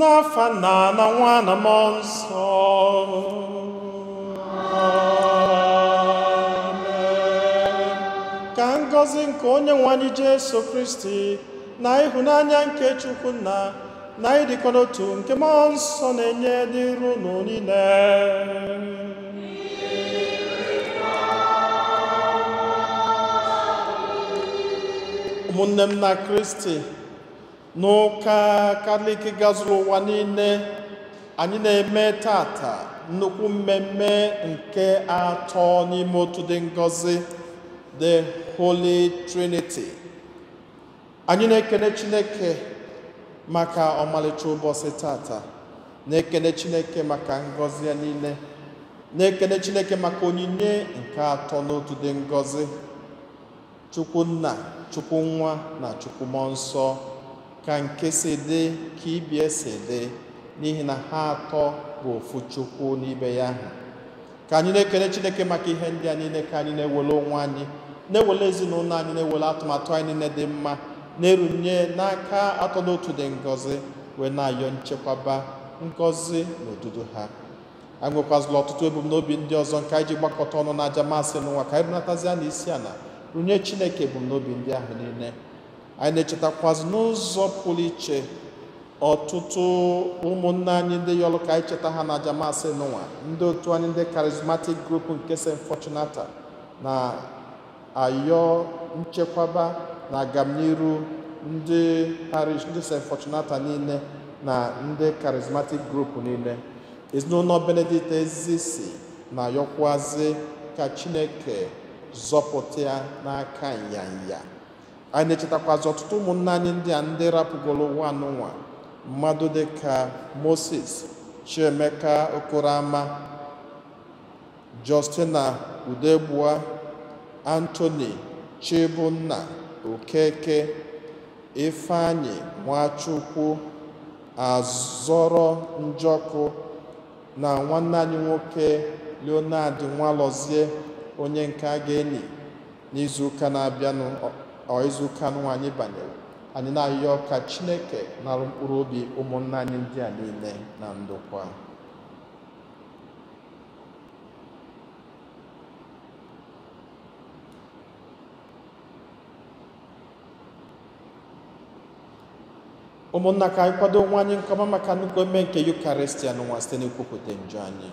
N'afa Nna na Nwa na Mmụọ Nsọ. Amen. Ka ngọzi nke onye nwe anyị Jesu Kristi na ịhụnanya nke Chukwu Nna na ịdịkọ n'otu nke Mmụọ Nsọ na-enye dịrị unu niile. Ụmụnne m na Kristi, n'ụka Katọlik gazuru ụwa niile, anyị na-eme tata nnukwu mmemme nke atọ n'ime otu dị ngọzi, the Holy Trinity. Anyị na-ekene Chineke maka ọmalịcha ụbọchị tata, na-ekene Chineke maka ngọzi ya niile, na-ekene Chineke maka onyinye nke atọ n'otu dị ngọzi, Chukwu Nna, Chukwu Nwa na Chukwu Mmụọ Nsọ, ka nke si dị ka ibie si dị, n'ihi na ha atọ bụ ofu Chukwu n'ibe ya ahụ. Ka anyị na-ekele Chineke maka ihe ndị a niile, ka anyị na-ewele onwe anyị, na-ewele ezinụlọ anyị, na-ewele atụmatụ anyị niile dị mma, na-erunye n'aka atọ n'otu dị ngọzi, wee na-ayọ nchekwaba, ngọzi na odudu ha. Anyị nwekwazịla ọtụtụ ebumnobi ndị ọzọ nke anyị ji gbakọta ọnụ n'aja masị n'ụwa, ka anyị bunatazịa n'isi ala runye Chineke ebumnobi ndị ahụ niile. Anyị na-echetakwazị n'ụzọ pụrụ iche ọtụtụ ụmụnne anyị ndị yọrọ ka anyị cheta ha n'aja masị n'ụwa, ndị otu anyị ndị Charismatic Group nke St. Fortunata na ayọ nchekwaba na agamniru ndị parish ndị St. Fortunata niile na ndị Charismatic Group niile. Ezinụlọ Benedict Ezisi na-ayọkwazị ka Chineke zọpụta ya n'aka nyanya. Anyị na-echetakwazị ọtụtụ ụmụnne anyị ndị a ndị rapụgoro ụwa n'ụwa, mmadụ dịka Moses Chiemeka Okorama, Justina Udegbua, Anthony Chibunna Okeke, Ifeanyi Nwachukwu, Azọrọ Njọkụ na nwanne anyị nwoke Leonard Nwalozie, onye nke a ga-eni n'izuụka na-abịanụ, ọ izuụka nụ anyị banyere. Anyị na-ayọ ka Chineke nara mkpụrụ obi ụmụnne anyị ndị a niile na ndokwa. Ụmụnna, ka anyị kwado onwe anyị nke ọma maka nnukwu eme nke Yukaristia n'ụwa site n'ikwupụta njọ anyị.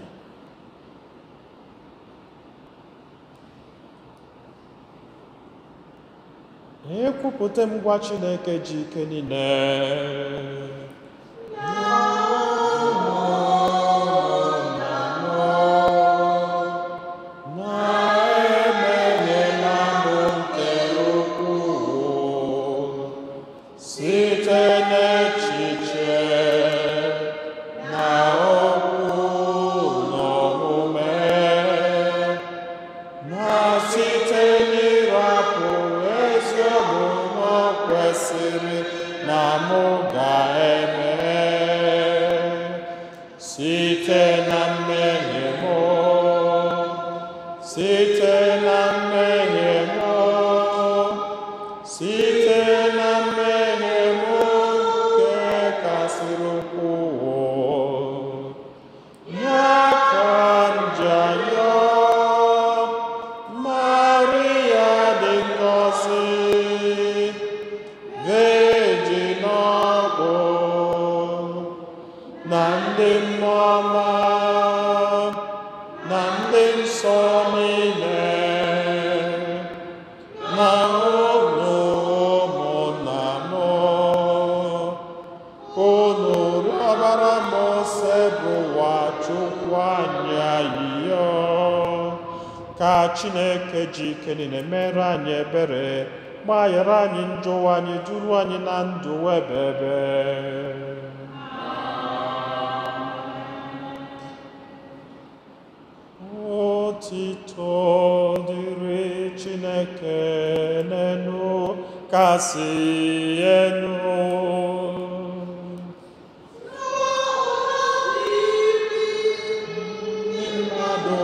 Ekwupụta m gwa Chineke ji ike niile. Na-emehiela m nke ukwuu site n'echiche na okwu na omume, na site n'ịrapụ ezi omume kwesịrị na mụ ga-eme, site na mmehie m, site na mmehie m, site na mmehie m nke kasịrị ukwuu. Ya ka m ji ayọ Maria dị ngọzi, Virgin ọgwụ na ndị mmụọ ọma na ndị nsọ niile, na unu ụmụnna m, unu rịọbara m Osebụwa Chukwu anyị ayịyọ, ka Chineke ji ike niile mere anyị ebere, gbaghara anyị njọ anyị, duru anyị na ndụ ebebe. Otito dịrị Chineke n'elu kasị elu. Mmadụ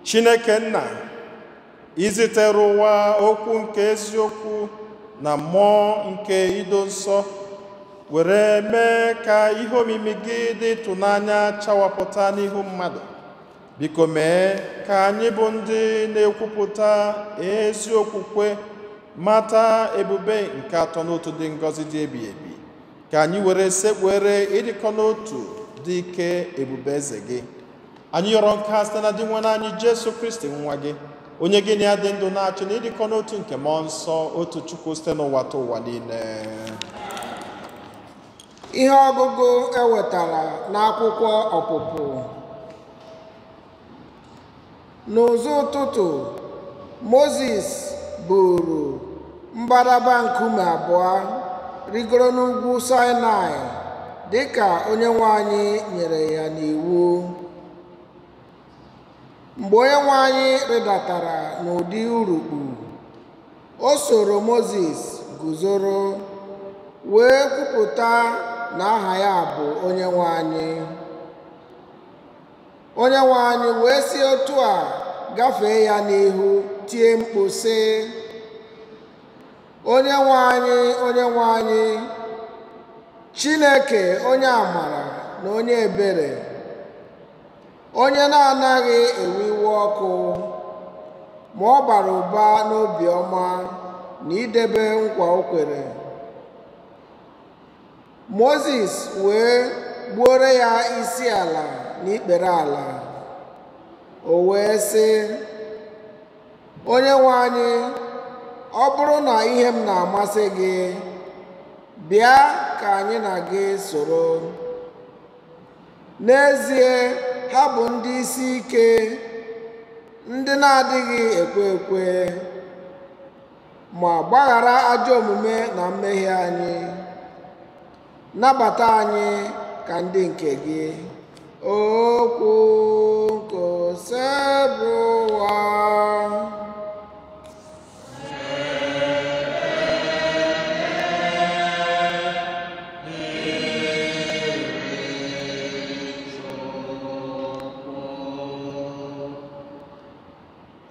Chineke nna, izitere ụwa okwu nke eziokwu na mmụọ nke ido nsọ, were mee ka ihe omimi gị dị ịtụnanya chawapụta n'ihu mmadụ. Biko mee ka anyị bụ ndị na-ekwupụta ezi okwukwe mata ebube nke atọ n'otu dị ngọzi dị ebighị ebi, ka anyị were sekpuere ịdịkọ n'otu dị ike ebube eze gị. Anyị yọrọ nke a site na Dinwenụ anyị Jesu Kristi nwa gị, onye gị na ya dị ndụ na-achị na ịdịkọ n'otu nke mmụọ nsọ, otu Chukwu site n'ụwa ta ụwa niile. Ihe ọgụgụ e wetara n'akwụkwọ Ọpụpụ. N'ụzọ ụtụtụ, Mozis buru mbadamba nkume abụọ rigoro n'ugwu Saịnaị dịka Onyenwe anyị nyere ya n'iwu. Mgbe Onyenwe anyị rịdatara n'ụdị urukpu, o soro Mozis guzoro wee kwupụta na aha ya bụ Onyenwe anyị. Onyenwe anyị wee si otu a gafee ya n'ihu tie mkpu sị, Onyenwe anyị, Onyenwe anyị, Chineke onye amara na onye ebere, onye na-anaghị ewe iwe ọkụ, ma ọ bara ụba n'obiọma na idebe nkwa o kwere. Mozis wee gbuoro ya isi ala n'ikpere ala. O wee sị, Onyenwe anyị, ọ bụrụ na ihe m na-amasị gị, bịa ka anyị na gị soro. N'ezie, ha bụ ndị isi ike, ndị na-adịghị ekwe ekwe, ma gbaghara ajọ omume na mmehie anyị. Nabata anyị ka ndị nke gị. Okwu nke Osebụrụwa.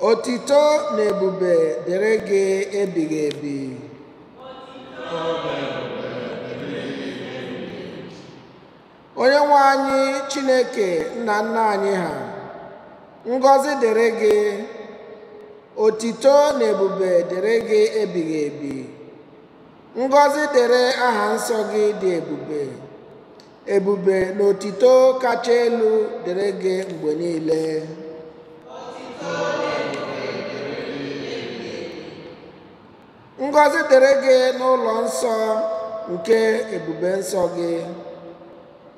Otito na ebube dịrị gị ebighị ebi. Onyenwe anyị Chineke nna nna anyị ha, ngọzi dịrị gị, otito na ebube dịrị gị ebighị ebi. Ngọzi dịrị aha nsọ gị dị ebube, ebube na otito kacha elu dịrị gị mgbe niile. Ngọzi dịrị gị n'ụlọ nsọ nke ebube nsọ gị.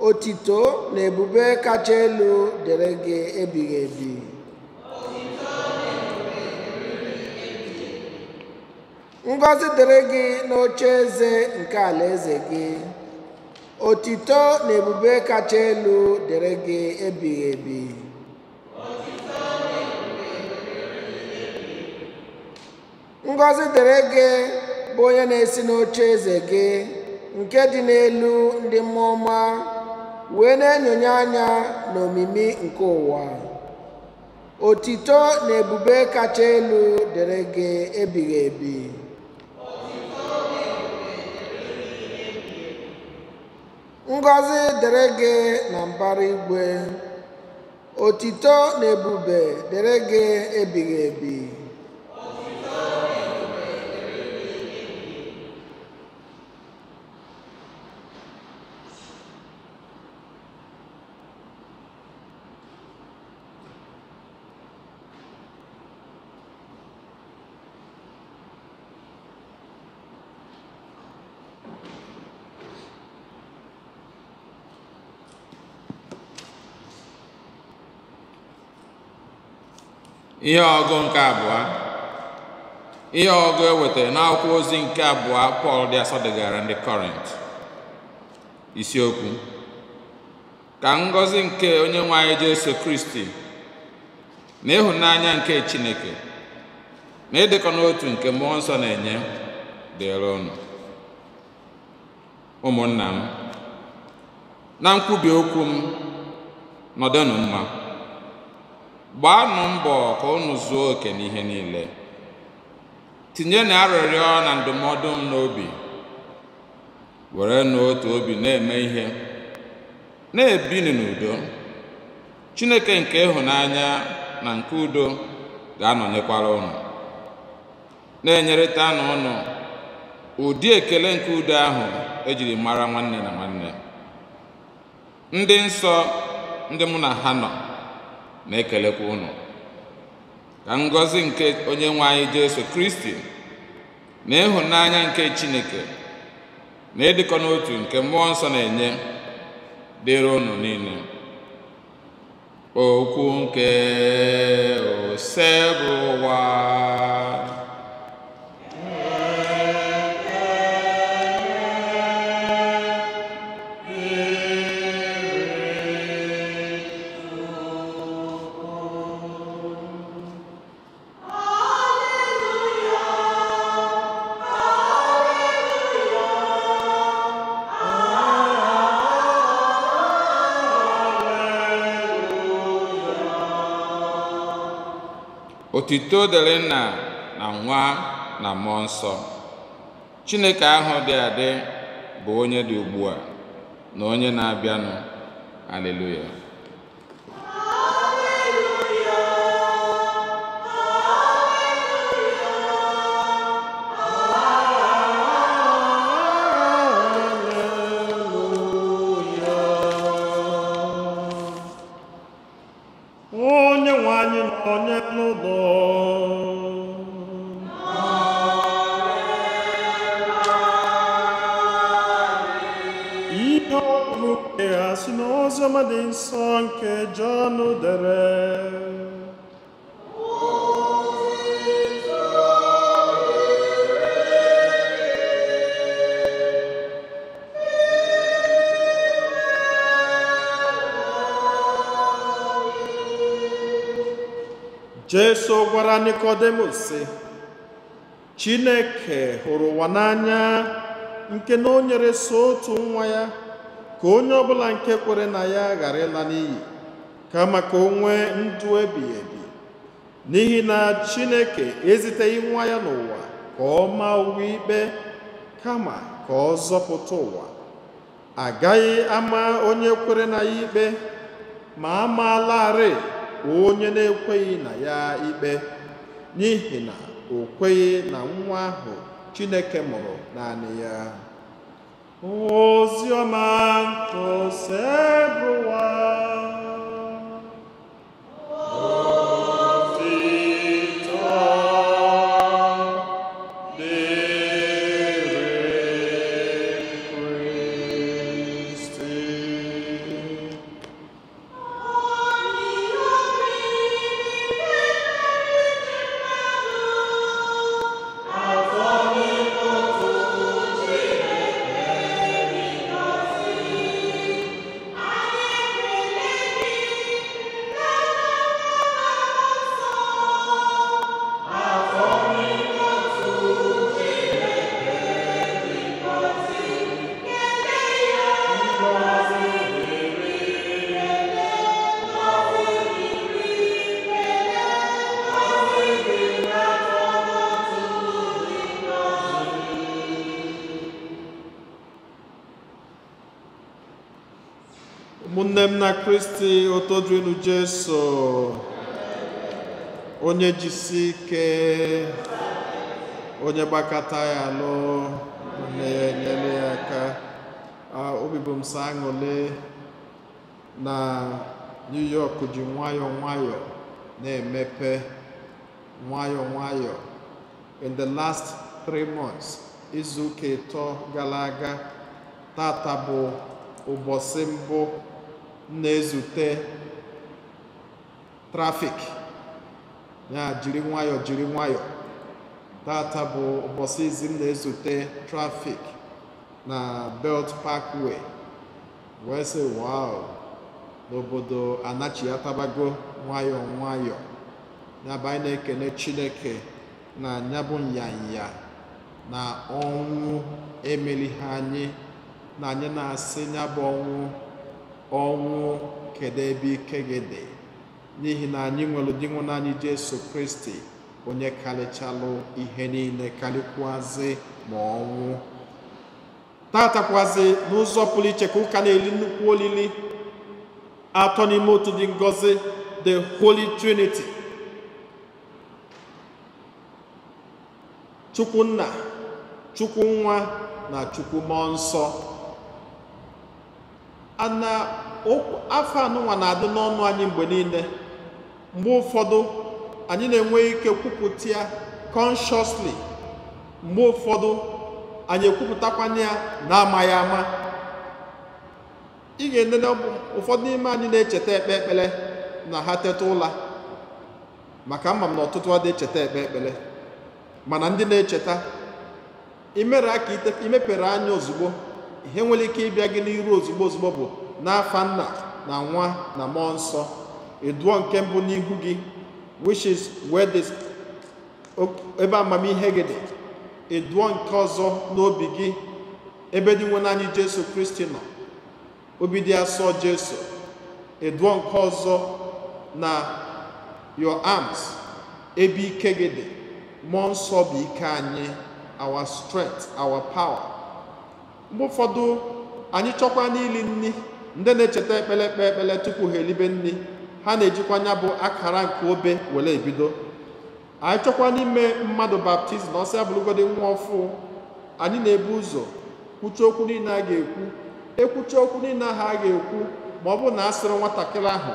Otito na ebube kacha elu dịrị gị ebighị ebi. Ngọzi dịrị gị n'oche eze nke alaeze gị. Otito na ebube kacha elu dịrị gị ebighị ebi. Ngọzi dịrị gị bụ onye na-esi n'oche eze gị nke dị n'elu ndị mmụọ ọma wee na-enyonye anya n'omimi nke ụwa. Otito na ebube kacha elu dịrị gị ebighị ebi. Ngọzi dịrị gị na mbara igwe. Otito na ebube dịrị gị ebighị ebi. Ihe ọgụ nke abụọ. Ihe ọgụ e wetara n'akwụkwọ ozi nke abụọ Pọl dị asọ degara ndị Kọrint. Isiokwu: ka ngọzi nke Onyenwe anyị Jesu Kristi na ịhụnanya nke Chineke na ịdịkọ n'otu nke Mmụọ Nsọ na-enye dịrị unu. Ụmụnna m, na nkwubi okwu m, nọdụnụ mma. Gbaanụ mbọ ka unu zuo oke n'ihe niile. Tinyenụ arịrịọ na ndụmọdụ m n'obi. Werenụ otu obi na-eme ihe, na-ebinụ n'udo. Chineke nke ịhụnanya na nke udo ga-anọnyekwara unu. Na-enyerịtanụ unu ụdị ekele nke udo ahụ ejiri mara nwanne na nwanne. Ndị nsọ ndị mụ na ha nọ na-ekelekwa unu. Ka ngọzi nke Onye nwe anyị Jesu Kristi na ịhụnanya nke Chineke na ịdịkọ n'otu nke Mmụọ Nsọ na-enye dịrị unu niile. Okwu nke Osebụwa. Otito dịrị Nna na Nwa na Mmụọ Nsọ. Chineke ahụ dị adị bụ onye dị ugbu a na onye na-abịanụ. Haleluya. Onye nwe anyị nọ n'ụlọ. Ihe ọgụgụ nke ha si n'Oziọma dị nsọ nke Jọn dere. Jesu gwara Nicodemus sị, Chineke hụrụ ụwa n'anya nke na o nyere so otu nwa ya ka onye ọbụla nke kwere na ya ghara ịla n'iyi, kama ka o nwee ndụ ebighị ebi. N'ihi na Chineke eziteghị nwa ya n'ụwa ka ọ maa ụwa ikpe, kama ka ọ zọpụta ụwa. Agaghị ama onye kwere na ya ikpe, ma amaalarị onye na-ekweghị na ya ikpe, n'ihi na o kweghị na nwa ahụ Chineke mụrụ naanị ya. Oziọma nke Osebụwa. Ụmụnne m na Kristi, otodrinu Jesu, onye jisi ike, onye gbakọta ya alụ, nne ya enyere ya aka. Obi bụ m sọ aṅụrị na New York ji nwayọọ nwayọọ na-emepe nwayọọ nwayọọ. In the last 3 months, izu ụka 3 gara aga, tata bụ ụbọchị mbụ na-ezute trafik. Ya jiri nwayọọ jiri nwayọọ. Tata bụ ụbọchị izi m na-ezute trafik na Belt Parkway. Wee sị wow, n'obodo anachiatabago nwayọọ nwayọọ. Ya bụ anyị na-ekene Chineke na ya bụ nyanya na ọnwụ emelighị anyị, na anyị na-asị ya bụ ọnwụ, ọnwụ kedu ebe ike gị dị? N'ihi na anyị nwere di nwe anyị Jesu Kristi, onye karịchalụ ihe niile, karịkwazị ma ọnwụ. Tatakwazi n'ụzọ pụrụ iche ka ụka na-eli nnukwu olili atọ n'ime otu dị ngọzi, the Holy Trinity. Chukwu Nna, Chukwu Nwa na Chukwu Mmụọ Nsọ. Ana afọ anụnwa na-adị n'ọnụ anyị mgbe niile. Mgbe ụfọdụ anyị na-enwe ike kwupụta ya consciously, mgbe ụfọdụ anyị ekwupụtakwanye ya na-amaghị ama. Ị ga-enene ụfọdụ n'ime anyị na-echeta ekpe ekpere na ha teta ụla, maka ama m na ọtụtụ adị echeta ekpe ekpere, mana ndị na-echeta imere aka imepere anya ozugbo, ihe nwere ike ịbịa gị n'iru ozugbo ozugbo bụ n'afa Nna na Nwa na Mmụọ Nsọ. Eduo nke mbụ n'ihu gị, which is where this ebe amamihe gị dị. Eduo nke ọzọ n'obi gị, ebe dị nwe anyị Jesu Kristi nọ, obi dị asọ Jesu. Eduo nke ọzọ na your arms, ebe ike gị dị. Mmụọ Nsọ bụ ike anyị, our strength, our power. Mgbe ụfọdụ anyị chọkwa n'ili nni, ndị na-echeta ekpere ekpe ekpere tupu ha elibe nni, ha na-ejikwa nya bụ akara nke obe were ebido. Anyị chọkwa n'ime mmadụ baptizim, ọsọ ya bụrụgodị nwa ọfụ, anyị na-ebu ụzọ kwuchie okwu niile a ga-ekwu. Ekwuchie okwu niile ahụ a ga-ekwu, ma ọ bụrụ na a sịrị nwatakịrị ahụ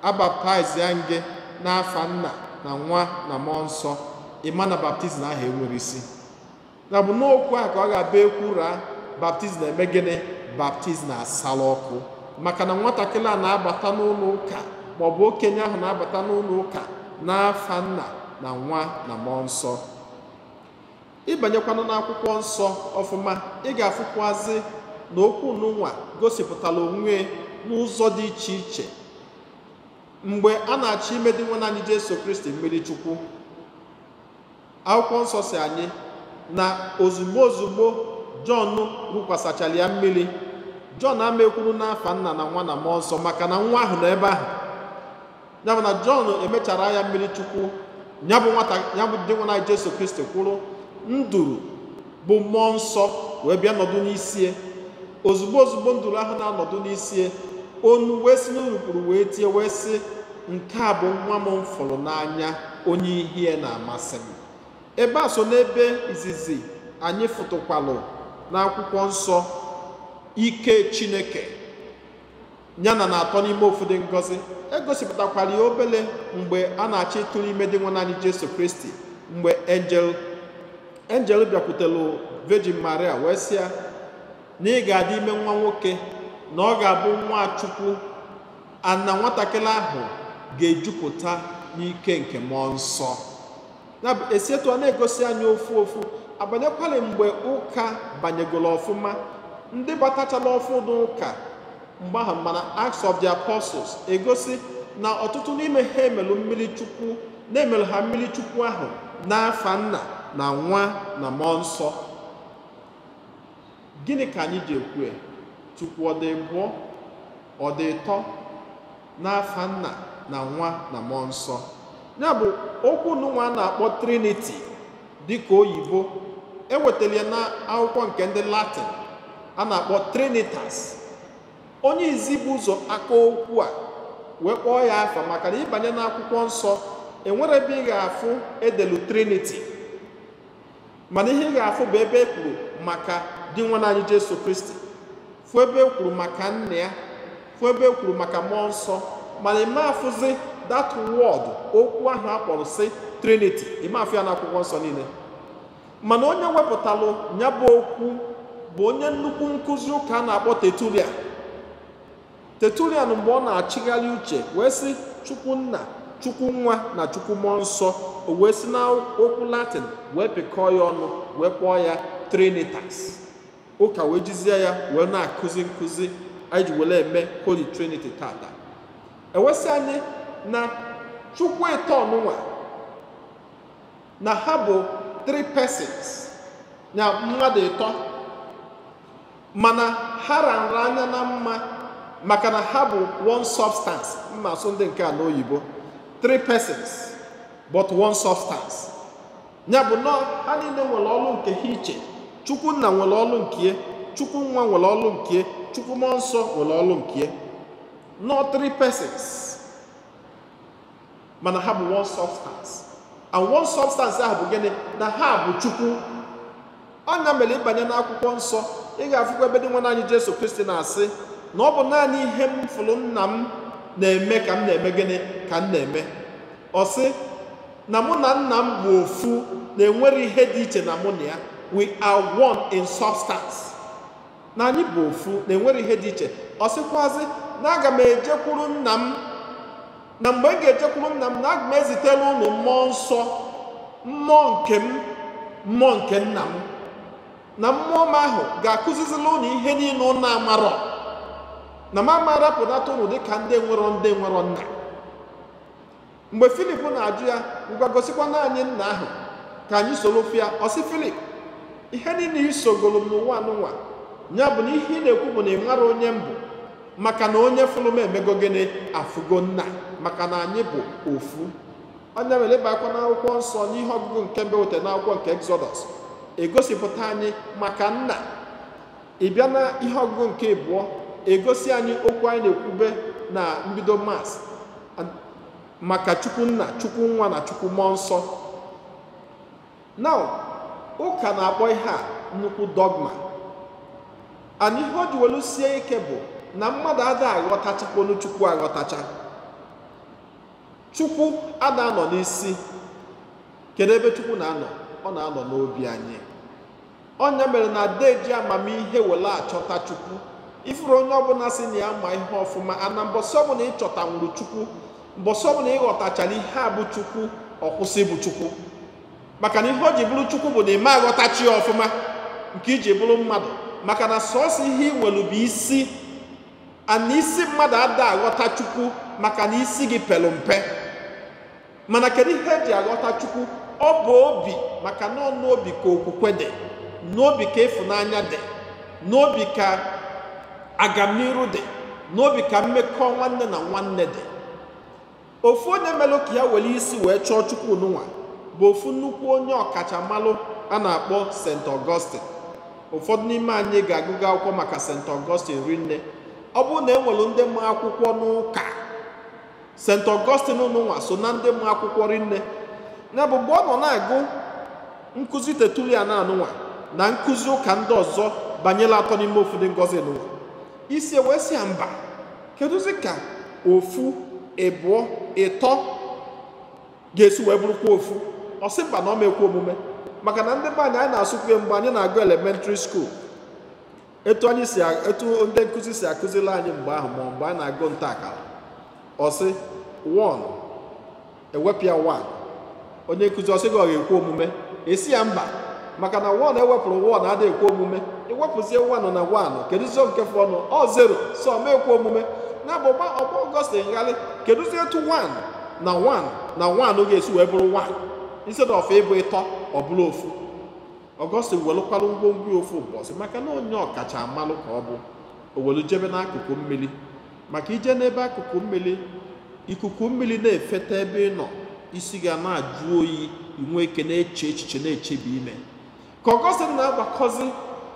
abaptaiz ya nge n'afa Nna na Nwa na Mmụọ Nsọ, ịma na baptizim ahụ enwere isi. Ya bụ n'okwu ahụ ka ọ ga-abịa ekwura baptizim eme gịnị? Baptizim asala ọkụ. Maka na nwatakịrị a na-abata n'ụlọ ụka, ma ọ bụ okenye ahụ na-abata n'ụlọ ụka n'afa Nna na Nwa na Mmụọ Nsọ. Ịbanyekwanụ n'akwụkwọ nsọ ọfụma, ị ga-afụkwazị na okwu n'ụwa gosipụtara onwe n'ụzọ dị iche iche. Mgbe a na-achọ ime dị nwe anyị Jesu Kristi mmiri Chukwu, akwụkwọ nsọ si anyị na ozugbo ozugbo Jọn wụkwasachara ya mmiri, Jọn ama ekwuru n'afa Nna na Nwa na Mmụọ Nsọ, maka na nwa ahụ nọ ebe ahụ. Ya bụ na Jọn emechara ya mmiri Chukwu, ya bụ nwata, ya bụ dị nwe anyị Jesu Kristi kwuru, nduru bụ Mmụọ Nsọ wee bịa nọdụ n'isi. Ozugbo ozugbo nduru ahụ na-anọdụ n'isi, onu wee si n'urukpuru wee tie wee sị, nke a bụ nwa m fụrụ n'anya, onye ihe na-amasị m. Ebe a so n'ebe izizi anyị fụtụkwalụ n'akwụkwọ nsọ ike Chineke ya na na-atọ n'ime ofu dị ngọzi. Egosipụtakwara ya obele mgbe a na-achọ ịtụrụ ime dị nwe anyị Jesu Kristi, mgbe angel bịakwutere Virgin Maria wee sị ya na ị ga-adị ime nwa nwoke, na ọ ga-abụ nwa Chukwu, ana nwatakịrị ahụ ga-ejupụta n'ike nke Mmụọ Nsọ. Ya bụ esi etu a na-egosi anyị ofu ofu. Abanyekwala mgbe ụka banyegoro ọfụma, ndị batachala ọfụ n'ụka mgbe ahụ, mana Acts of the Apostles egosi na ọtụtụ n'ime ha emelụ mmiri Chukwu, na-emelụ ha mmiri Chukwu ahụ n'afa Nna na Nwa na Mmụọ Nsọ. Gịnị ka anyị ji ekwu ya? Chukwu ọ dị abụọ, ọ dị ịtọ, n'afa Nna na Nwa na Mmụọ Nsọ. Ya bụ okwu nụnwa a na-akpọ Trinity dịka oyibo, ewetara ya na akwụkwọ nke ndị Latin a na-akpọ Trinitas. Onye izi bụ ụzọ aka okwu a wee kpọọ ya afa, maka na ịbanye n'akwụkwọ nsọ enwere ebe ị ga-afụ edelu Trinity, mana ihe ị ga-afụ bụ ebe e kwuru maka di nwa anyị Jesu Kristi, fụ ebe e kwuru maka nna ya, fụ ebe e kwuru maka Mmụọ Nsọ. Mana ime afụzi that word, okwu ahụ a kpọrọ sị Trinity, ime afụ ya n'akwụkwọ nsọ niile. Mana onye wepụtalụ ya bụ okwu bụ onye nnukwu nkụzi ụka a na-akpọ Tertullian. Tertullian mgbe ọ na-achịgharị uche wee sị Chukwu Nna, Chukwu Nwa na Chukwu Mmụọ Nsọ, o wee sị na okwu Latin wee pịkọọ ya ọnụ wee kpọọ ya Trinitas. Ụka wee jizie ya wee na-akụzi nkụzi anyị ji were eme Holy Trinity tata. Ewesị anyị na Chukwu ịtọ ọnụnwa na ha bụ three persons, na mmadụ ịtọ, mana ha ranra anya na mma Maka na ha bụ one substance. Mma asụ ndị nke a n'oyibo, three persons but one substance. Ya bụ na ha niile nwere ọlụ nke ha iche. Chukwu Nna nwere ọlụ nke ya, Chukwu Nwa nwere ọlụ nke ya, Chukwu Mmụọ Nsọ nwere ọlụ nke ya. Not three persons, mana ha bụ one substance. And one substance ahụ bụ gịnị? Na ha bụ Chukwu. Ọnya mere ịbanye n'akwụkwọ nsọ, ị ga-afụkwa ebe dị nwa anyị Jesu Kristi na-asị na ọ bụ naanị ihe m fụrụ nna m na-eme ka m na-eme gịnị ka m na-eme. Ọ sị na mụ na nna m bụ ofu, na enwere ihe dị iche na mụ na ya. We are one in substance. Na anyị bụ ofu, na enwere ihe dị iche. Ọ sịkwazị na aga m ejekwuru nna m, na mgbe m ga-ejekwuru nna m, na aga m ezitere unu mmụọ nsọ, mmụọ nke m, mmụọ nke nna m, na mmụọ m ahụ ga-akụzizila unu ihe niile unu amarọ, na m amarapụnata unu dịka ndị nwere nna. Mgbe Filip na-ajụ ya, ngwa gosikwa naanị nna ahụ ka anyị soro fịa, ọ sị Filip, ihe niile isogoro m n'ụwa anụnwa, ya bụ na ihe ị na-ekwu bụ na ị mara onye m bụ, maka na onye fụrụ m emego gịnị? Afụgo nna, maka na anyị bụ ofu. Onye mere ịba akwa n'akwụkwọ nsọ n'ihe ọgụgụ nke mbụ wetara n'akwụkwọ nke Exodus, egosipụta anyị maka nna. Ị bịa na ihe ọgụgụ nke abụọ, egosi anyị okwu anyị na-ekwube na mbido Mass maka Chukwu Nna, Chukwu Nwa na Chukwu Mmụọ Nsọ. Now, ụka na-akpọ ihe a nnukwu dogma. And ihe o ji welu sie ike bụ na mmadụ ada aghọtachakwonu Chukwu aghọtacha. Chukwu ada anọ n'isi. Kedu ebe Chukwu na-anọ? Ọ na-anọ n'obi anyị. Ọnya mere na ada eji amamihe wele achọta Chukwu. Ifuru onye ọbụla sị na ya ma ihe ọfụma, ana mbọsị ọbụla ịchọta nwuru Chukwu, mbọsị ọbụla ịghọtachara ihe a bụ Chukwu, ọ kwụsị bụ Chukwu. Maka na ihe o ji bụrụ Chukwu bụ na ị ma aghọtachi ya ọfụma nke iji bụrụ mmadụ. Maka na sọọsọ ihe ị nwere bụ isi, ana isi mmadụ ada aghọta Chukwu maka na isi gị pelu mpe. Mana kedu ihe eji aghọta Chukwu? Ọ bụ obi, maka na ọ n'obi ka okwukwe dị, n'obi ka ịfụnanya dị, n'obi ka agamniru dị, n'obi ka mmekọ nwanne na nwanne dị. Ofu onye melụ ka ya were isi wee chọọ Chukwu n'ụwa bụ ofu nnukwu onye ọkachamalụ a na-akpọ St. Augustine. Ụfọdụ n'ime anyị ga-agụgụ akwụkwọ maka St. Augustine rinne. Ọ bụrụ na e nwere ndị ma akwụkwọ n'ụka, St. Augustine n'ụwa so na ndị ma akwụkwọ rinne. Ya bụ mgbe ọ nọ na-agụ nkụzi Tertullian anụnwa na nkụzi ụka ndị ọzọ banyere atọ n'ime ofu dị ngọzi n'ụwa, isi wee sị ya mba, kedụzi ka ofu ịbụọ ịtọ ga-esi wee bụrụkwa ofu? Ọ sị mba, na ọ mekwa omume. Maka na ndị be anyị na-asụkwa mgbe anyị na-agụ elementary school, etu anyị si etu ndị nkụzi si akụziri anyị mgbe ahụ, ma mgbe anyị na-agụ nta akara, ọ sị 1 ewepịa 1, onye nkụzi ọ sị gị ọ ga-ekwe omume? Esi ya mba, maka na 1 ewepụrụ 1 adịghị ekwe omume. Iwepụzie 1 na 1, kedụzie nke fọnụ? Ọ 0, so ọ ma ekwe omume. Na bụ ọgbọ Augustine nghalị, kedụzie etu 1 na 1 na 1 ga-esi wee bụrụ 1 instead of ịbụ ịtọ ọ bụrụ ofu? Augustine welụkwalụ ngwongwo ofu ụbọchị, maka na onye ọkacha amalụ ka ọ bụ, o welu jebe n'akụkụ mmiri. Maka ije n'ebe akụkụ mmiri, ikuku mmiri na-efeta ebe ị nọ, isi ga na-ajụ oyi, inwe ike na-eche echiche na-echebi ime. Ka Augustine na-agbakọzi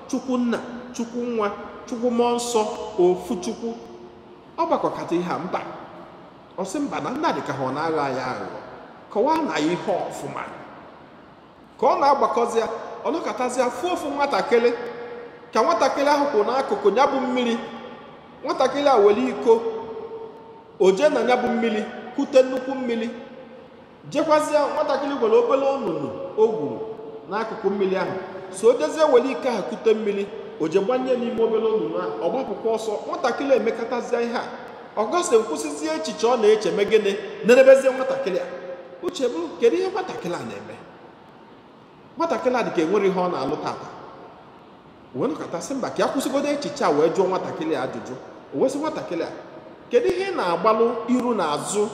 Chukwu Nna, Chukwu Nwa, Chukwu Mmụọ Nsọ, ofu Chukwu, ọ gbakọkata ihe a mba. Ọ sị mba, na nna dị ka ha ọ na-aghọ ya aghụghọ, kọwaa na ya ihe ọfụma. Ka ọ na-agbakọzi ya, ọ nọkọtazi afụ ofu nwatakịrị, ka nwatakịrị ahụ kwụ n'akụkụ ya bụ mmiri. Nwatakịrị a were iko o jee na ya bụ mmiri kute nnukwu mmiri, jekwazịa. Nwatakịrị nwere obere onunu o gwuru n'akụkụ mmiri ahụ, so o jezie were iko ahụ kute mmiri, o je gbanye n'ime obere onunu ahụ, ọ gbapụkwa ọsọ. Nwatakịrị emekọtazie ihe a, Augustine kwụsịzie echiche ọ na-eche, me gịnị? Nerebezie nwatakịrị a. Uche bụ kedu ihe nwatakịrị a na-eme? Nwatakịrị a dị ka enwere ihe ọ na-alụ tata. Wee nọkọtasị mba, ka ya kwụsịgodo echiche a wee jụọ nwatakịrị a ajụjụ. O wee sị nwatakịrị a, kedu ihe ị na-agbalụ iru na azụ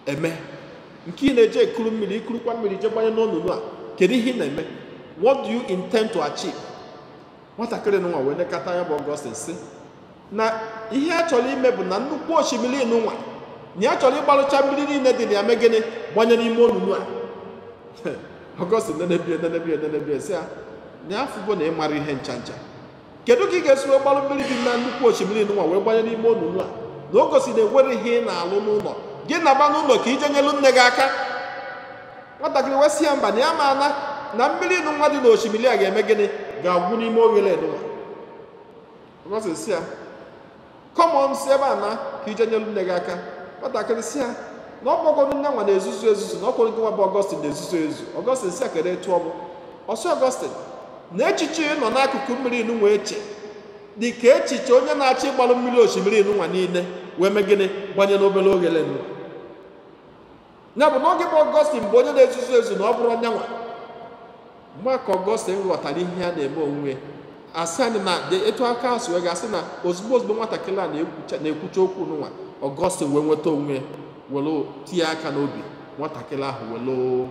eme nke ị na-eje ekuru mmiri, ikurukwa mmiri je gbanye n'onunu a? Kedu ihe ị na-eme? What do you intend to achieve? Nwatakịrị nwa wee nekata ya bụ Augustine sị Na ihe a chọrọ ime bụ na nnukwu osimiri nwa na ya chọrọ ịgbalụcha mmiri niile dị na ya mee gịnị gbanye n'ime onunu a. Augustine nenebie nenebie nenebie sị ya na ya afụgo na ịmara ihe ncha ncha. Kedu ka ị ga-esi wee gbalụ mmiri dị na nnukwu osimiri nwa wee gbanye n'ime onunu a? Na o gosi na enwere ihe ị na-alụ n'ụlọ gị naba n'ụlọ ka ije nyelu nne gị aka. Nwatakịrị wee sị ya mba, na ya ma ana na mmiri nwa dị n'osimiri a ga-eme gịnị ga-agwụ n'ime oghere nwa. Augustine sị ya come on, si ebe a na ka ije nyelu nne gị aka. Nwatakịrị sị ya na ọ kpọgoro nne nwa na-ezuzu ezuzu na ọ kwere gị nwa bụ Augustine na-ezuzu ezu. Augustine sị ya kedu etu ọ bụ? Ọ sị Augustine na echiche ị nọ n'akụkụ mmiri nwa eche dị ka echiche onye na-achọ ịgbalụ mmiri osimiri nwa niile wee mee gịnị gbanye n'obere oghere nwa. Ya bụ n'oge bụ Augustine bụ onye na-ezuzu ezu na ọ bụrụ nyanwa. Mgbe ka Augustine ghọtara ihe a na-eme onwe asị anyị na etu aka asụ wee gasị na ozugbo ozugbo nwatakịrị a na-ekwucha okwu n'ụwa, Augustine wee nweta onwe were tinye aka n'obi nwatakịrị ahụ were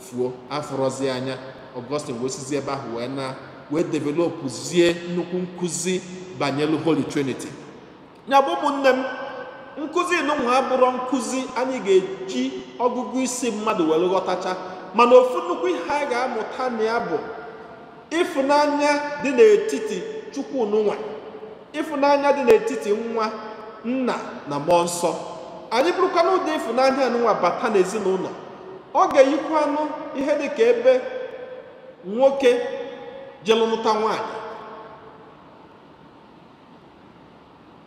fuo afọrọzi anya. Augustine wee sizi ebe ahụ wee na wee developụzie nnukwu nkụzi banyere Holy Trinity. Ya bụ ụmụnne m, nkụzi nwa abụrọ nkụzi anyị ga-eji ọgụgụ isi mmadụ were ghọtacha, mana ofu nnukwu ihe anyị ga-amụta na ya bụ ịfụnanya dị n'etiti Chukwu nwa, ịfụnanya dị n'etiti nwa, nna na mmụọ nsọ. Anyị bụrụkwanụ ụdị ịfụnanya nwa bata n'ezinụlọ, ọ ga-eyikwanụ ihe dị ka ebe nwoke jelu nụta nwaanyị.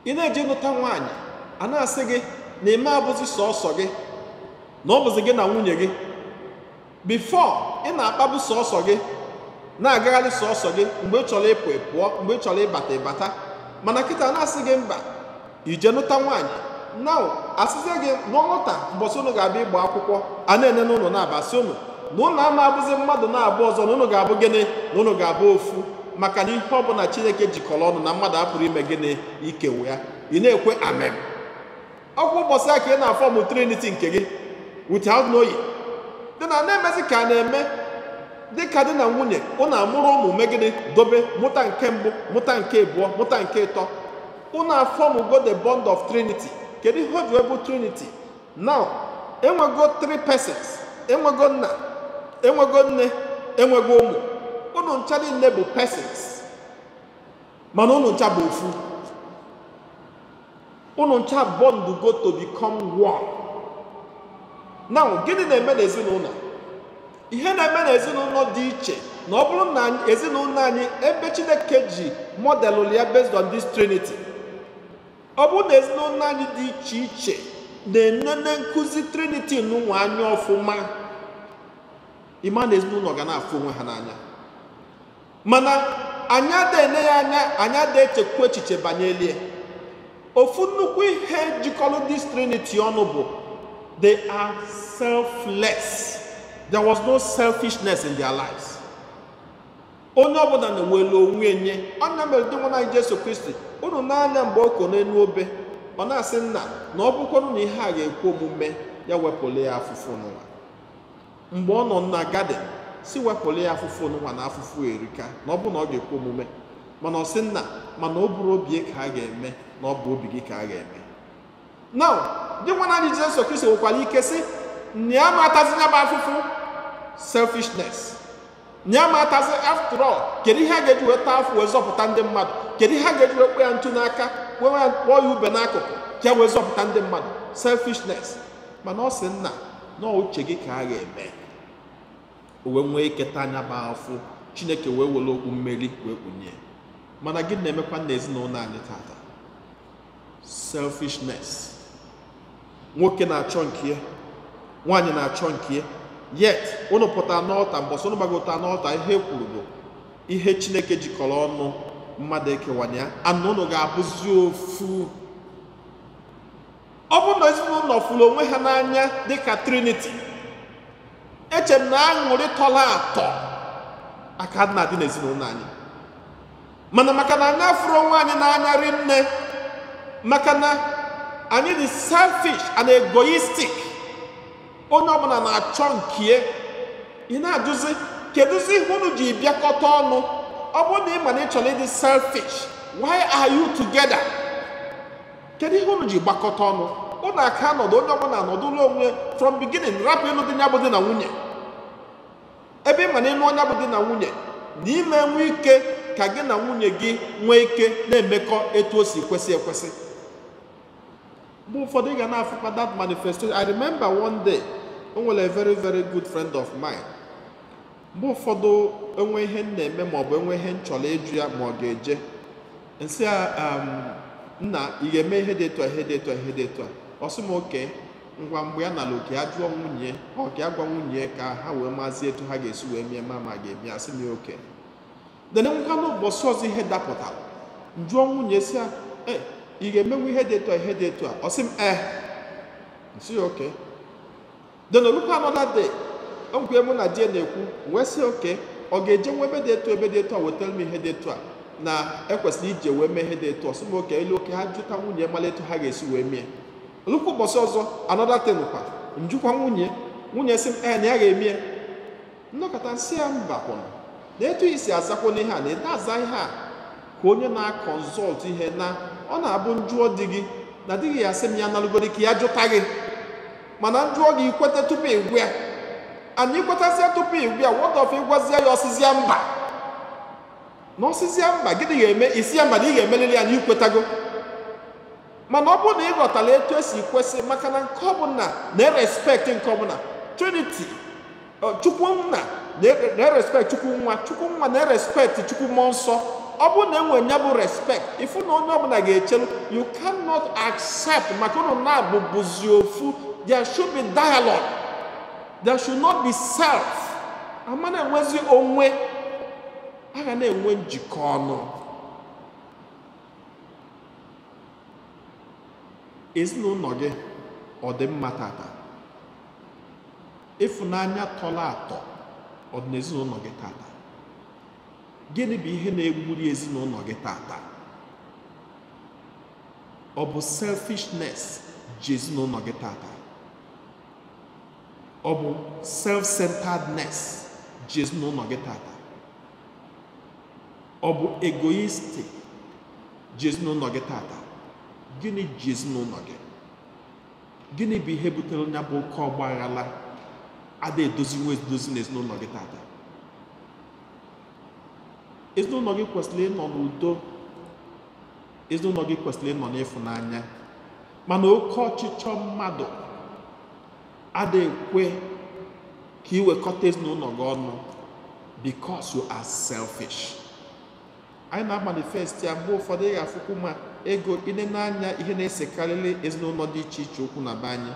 Ị na-eje nụta nwaanyị, a na-asị gị na ime abụzi sọọsọ gị, na ọ bụzi gị na nwunye gị. Before ị na-akpabụ sọọsọ gị, na-agagharị sọọsọ gị, mgbe ị chọrọ ịpụ ị pụọ, mgbe ị chọrọ ịbata ịbata. Mana kịta na-asị gị mba, ije nụta nwaanyị. Now asịzie gị n'ọnwụta mbọsị unu ga-abịa ịgba akwụkwọ, a na-ene n'ụlọ na-abasị unu na ụnụ ama abụzi mmadụ na-abụ ọzọ, na ụnụ ga-abụ gịnị, na ụnụ ga-abụ ofu. Maka na ihe ọbụla Chineke jikọrọ ọnụ na mmadụ apụrụ ime gịnị ikewe ya. Ị na-ekwe amen. Ọgwụ ụbọchị a ka ị na-afọmụ Trinity nke gị without knowing. Dị na na-emezi ka a na-eme dịka di na nwunye, ụnụ amụrụ ụmụ mee gịnị dobe, mụta nke mbụ, mụta nke abụọ, mụta nke ịtọ. Ụnụ afọmụgo the bond of Trinity. Kedu ihe o ji wee bụ Trinity? Now enwego three persons, enwego nna, enwego nne, enwego ụmụ. Ụnụ ncha niile bụ persons, mana ụnụ ncha bụ ofu. Ụnụ ncha bond go to become one. Now gịnị na-eme n'ezinụlọ? Ihe na-eme n'ezinụlọ dị iche na ọ bụrụ na ezinụlọ anyị ebe Chineke ji modelụ ya based on this Trinity, ọ bụrụ na ezinụlọ anyị dị iche iche na-enene nkụzi Trinity n'ụwa anya ọfụma, ịma na ezinụlọ ga na-afụ onwe ha n'anya. Mana anyị ada ene ya anya, anyị ada echekwa echiche banyelie. Ofu nnukwu ihe jikọrọ this Trinity ọnụ bụ they are selfless. There was no selfishness in their lives. Onye ọbụla na-ewere onwe nye. Ọnya mere dị nwa anyị Jesu Kristi, unu n'anya mgbe ọ kọ n'elu obe, ọ na-asị nna na ọ bụkwanụ na ihe a ga-ekwe omume, ya wepụrụ ya afụfụ n'ụwa. Mgbe ọ nọ na garden, si wepụrụ ya afụfụ n'ụwa na afụfụ erika, na ọ bụ na ọ ga-ekwe omume. Mana ọ sị nna, mana ọ bụrụ obi ka a ga-eme, na ọ bụ obi gị ka a ga-eme. Now, dị nwa anyị Jesu Kristi nwekwara ike sị na ya ma atazi ya bụ afụfụ, selfishness. Ya ma atazi, after all, kedu ihe a ga-eji wee taa afụ wee zọpụta ndị mmadụ? Kedu ihe a ga-eji wee kpọọ ya ntu n'aka, wee kpọọ ya ube n'akụkụ ka wee zọpụta ndị mmadụ? Selfishness. Mana ọ sị nna, na uche gị ka a ga-eme. O wee nwee iketa anya bụ afụ, Chineke wee were okpu mmeri wee kpunye. Mana gịnị na-emekwa na ezinụlọ anyị tata? Selfishness. Nwoke na-achọ nke ya, nwaanyị na-achọ nke ya. Yet unu pụtara n'ọlta, mbọsị unu gbagota n'ọlta, ihe e kwuru bụ ihe Chineke jikọrọ ọnụ mmadụ ekewana ya, ana unu ga-abụzi ofu. Ọ bụrụ na ezinụlọ fụrụ onwe ha n'anya dịka Trinity, eche m na aṅụrị tọrọ atọ aka na-adị n'ezinụlọ anyị. Mana maka na anyị afụrụ onwe anyị n'anya rinne, maka na anyị dị selfish and egoistic, onye ọbụla na-achọ nke ị na-ajụzi kedụzi ihe unu ji bịakọta ọnụ. Ọ bụrụ na ị ma na ị chọrọ ịdị selfish, why are you together? Kedu ihe unu ji gbakọta ọnụ? Unu aka nọdụ, onye ọbụla nọdụlụ onwe from beginning, rapụ ịlụ dị ya bụ di na nwunye. Ebe ị ma na ịlụ onye bụ di na nwunye, na ime nwe ike ka gị na nwunye gị nwee ike na-emekọ etu o si kwesị ekwesị. Mgbe ụfọdụ ị ga na-afụkwa that manifestation. I remember one day, o nwere a very very good friend of mine. Mgbe ụfọdụ enwe ihe m na-eme maọbụ enwe ihe m chọrọ ịjụ ya ma ọ ga-eje. Nsị ya, nna, ị ga-eme ihe dị etu a, ihe dị etu a, ihe dị etu a. Ọ sị m oke, ngwa mgbe ya nala oke, ya jụọ nwunye, ọ ka ya gwa nwunye ka ha wee mazie etu ha ga-esi wee mie ma ga-eme, asị m ya oke. Then ngwa n'ụbọchị ọzọ ihe dapụtara, m jụọ nwunye sị ya, ị ga-emenwu ihe dị etu a, ihe dị etu a? Ọ sị m ee. M sị ya oke. Then olukwa another day, nkwe mụ na di ya na-ekwu, wee sị oke, ọ ga-eje nwa ebe dị etu ebe dị etu a wetara m ihe dị etu a na ekwesịrị ije wee mee ihe dị etu a. Sị m oke, elu oke ha jụta nwunye mara etu ha ga-esi wee mie. Olukwa ụbọchị ọzọ another thing kwa, njụkwa nwunye, nwunye sị m ee na ya ga-eme. Nnọkọta nsị ya mba kwụnụ na etu i si azakwa n'ihe a na ede aza ihe a ka onye na-akọnsọlt ihe na ọ na-abụ njụọ di gị na di gị ya sị m ya nalụgoro ka ya jụta gị, mana njụọ gị ikweta tupu ị gwa ya. Anyị kwetasịa tupu ị gwa ya, what of ịgwazie ya ọsịzịa mba? Na ọsịzịa mba, gịnị ga-eme? Isi ya mba na ị ga-emelili ya na ikwetago. Mana ọ bụrụ na ị ghọtara etu esi kwesị, maka na nke ọbụla na-erespekt nke ọbụla, Trinity, Chukwu nna na-erespekt Chukwu nwa, Chukwu nwa na-erespekt Chukwu mmụọ nsọ. Ọ bụrụ na enwe ya bụ respect, ifu na onye ọbụla ga-echelu, you cannot accept maka unu na-abụbụzi ofu. There should be dialogue. There should not be self. Ama na-enwezi onwe, a ga na-enwe njikọ ọnụ. Ezinụlọ gị ọ dị mma tata? Ịfụnanya tọrọ atọ ọ dị n'ezinụlọ gị tata? Gịnị bụ ihe na-egburi ezinụlọ gị tata? Ọ bụ selfishness ji ezinụlọ gị tata? Ọ bụ self-centeredness ji ezinụlọ gị tata? Ọ bụ egoistic ji ezinụlọ gị tata? Gịnị ji ezinụlọ gị? Gịnị bụ ihe butere onye bụ oke ọgba aghara ada edozinwe edozi n'ezinụlọ gị tata? Ezinụlọ gị kwesịrị ịnọ n'udo, ezinụlọ gị kwesịrị ịnọ n'ịfụnanya, mana oke ọchịchọ mmadụ ada ekwe ka ị wekọta ezinụlọ gị ọnụ because you are selfish. Anyị na-amanifest ya mgbe ụfọdụ. Ị ga-afụkwu ma ego ine n'anya ihe na-esekarịrị ezinụlọ dị iche iche okwu na be anyị,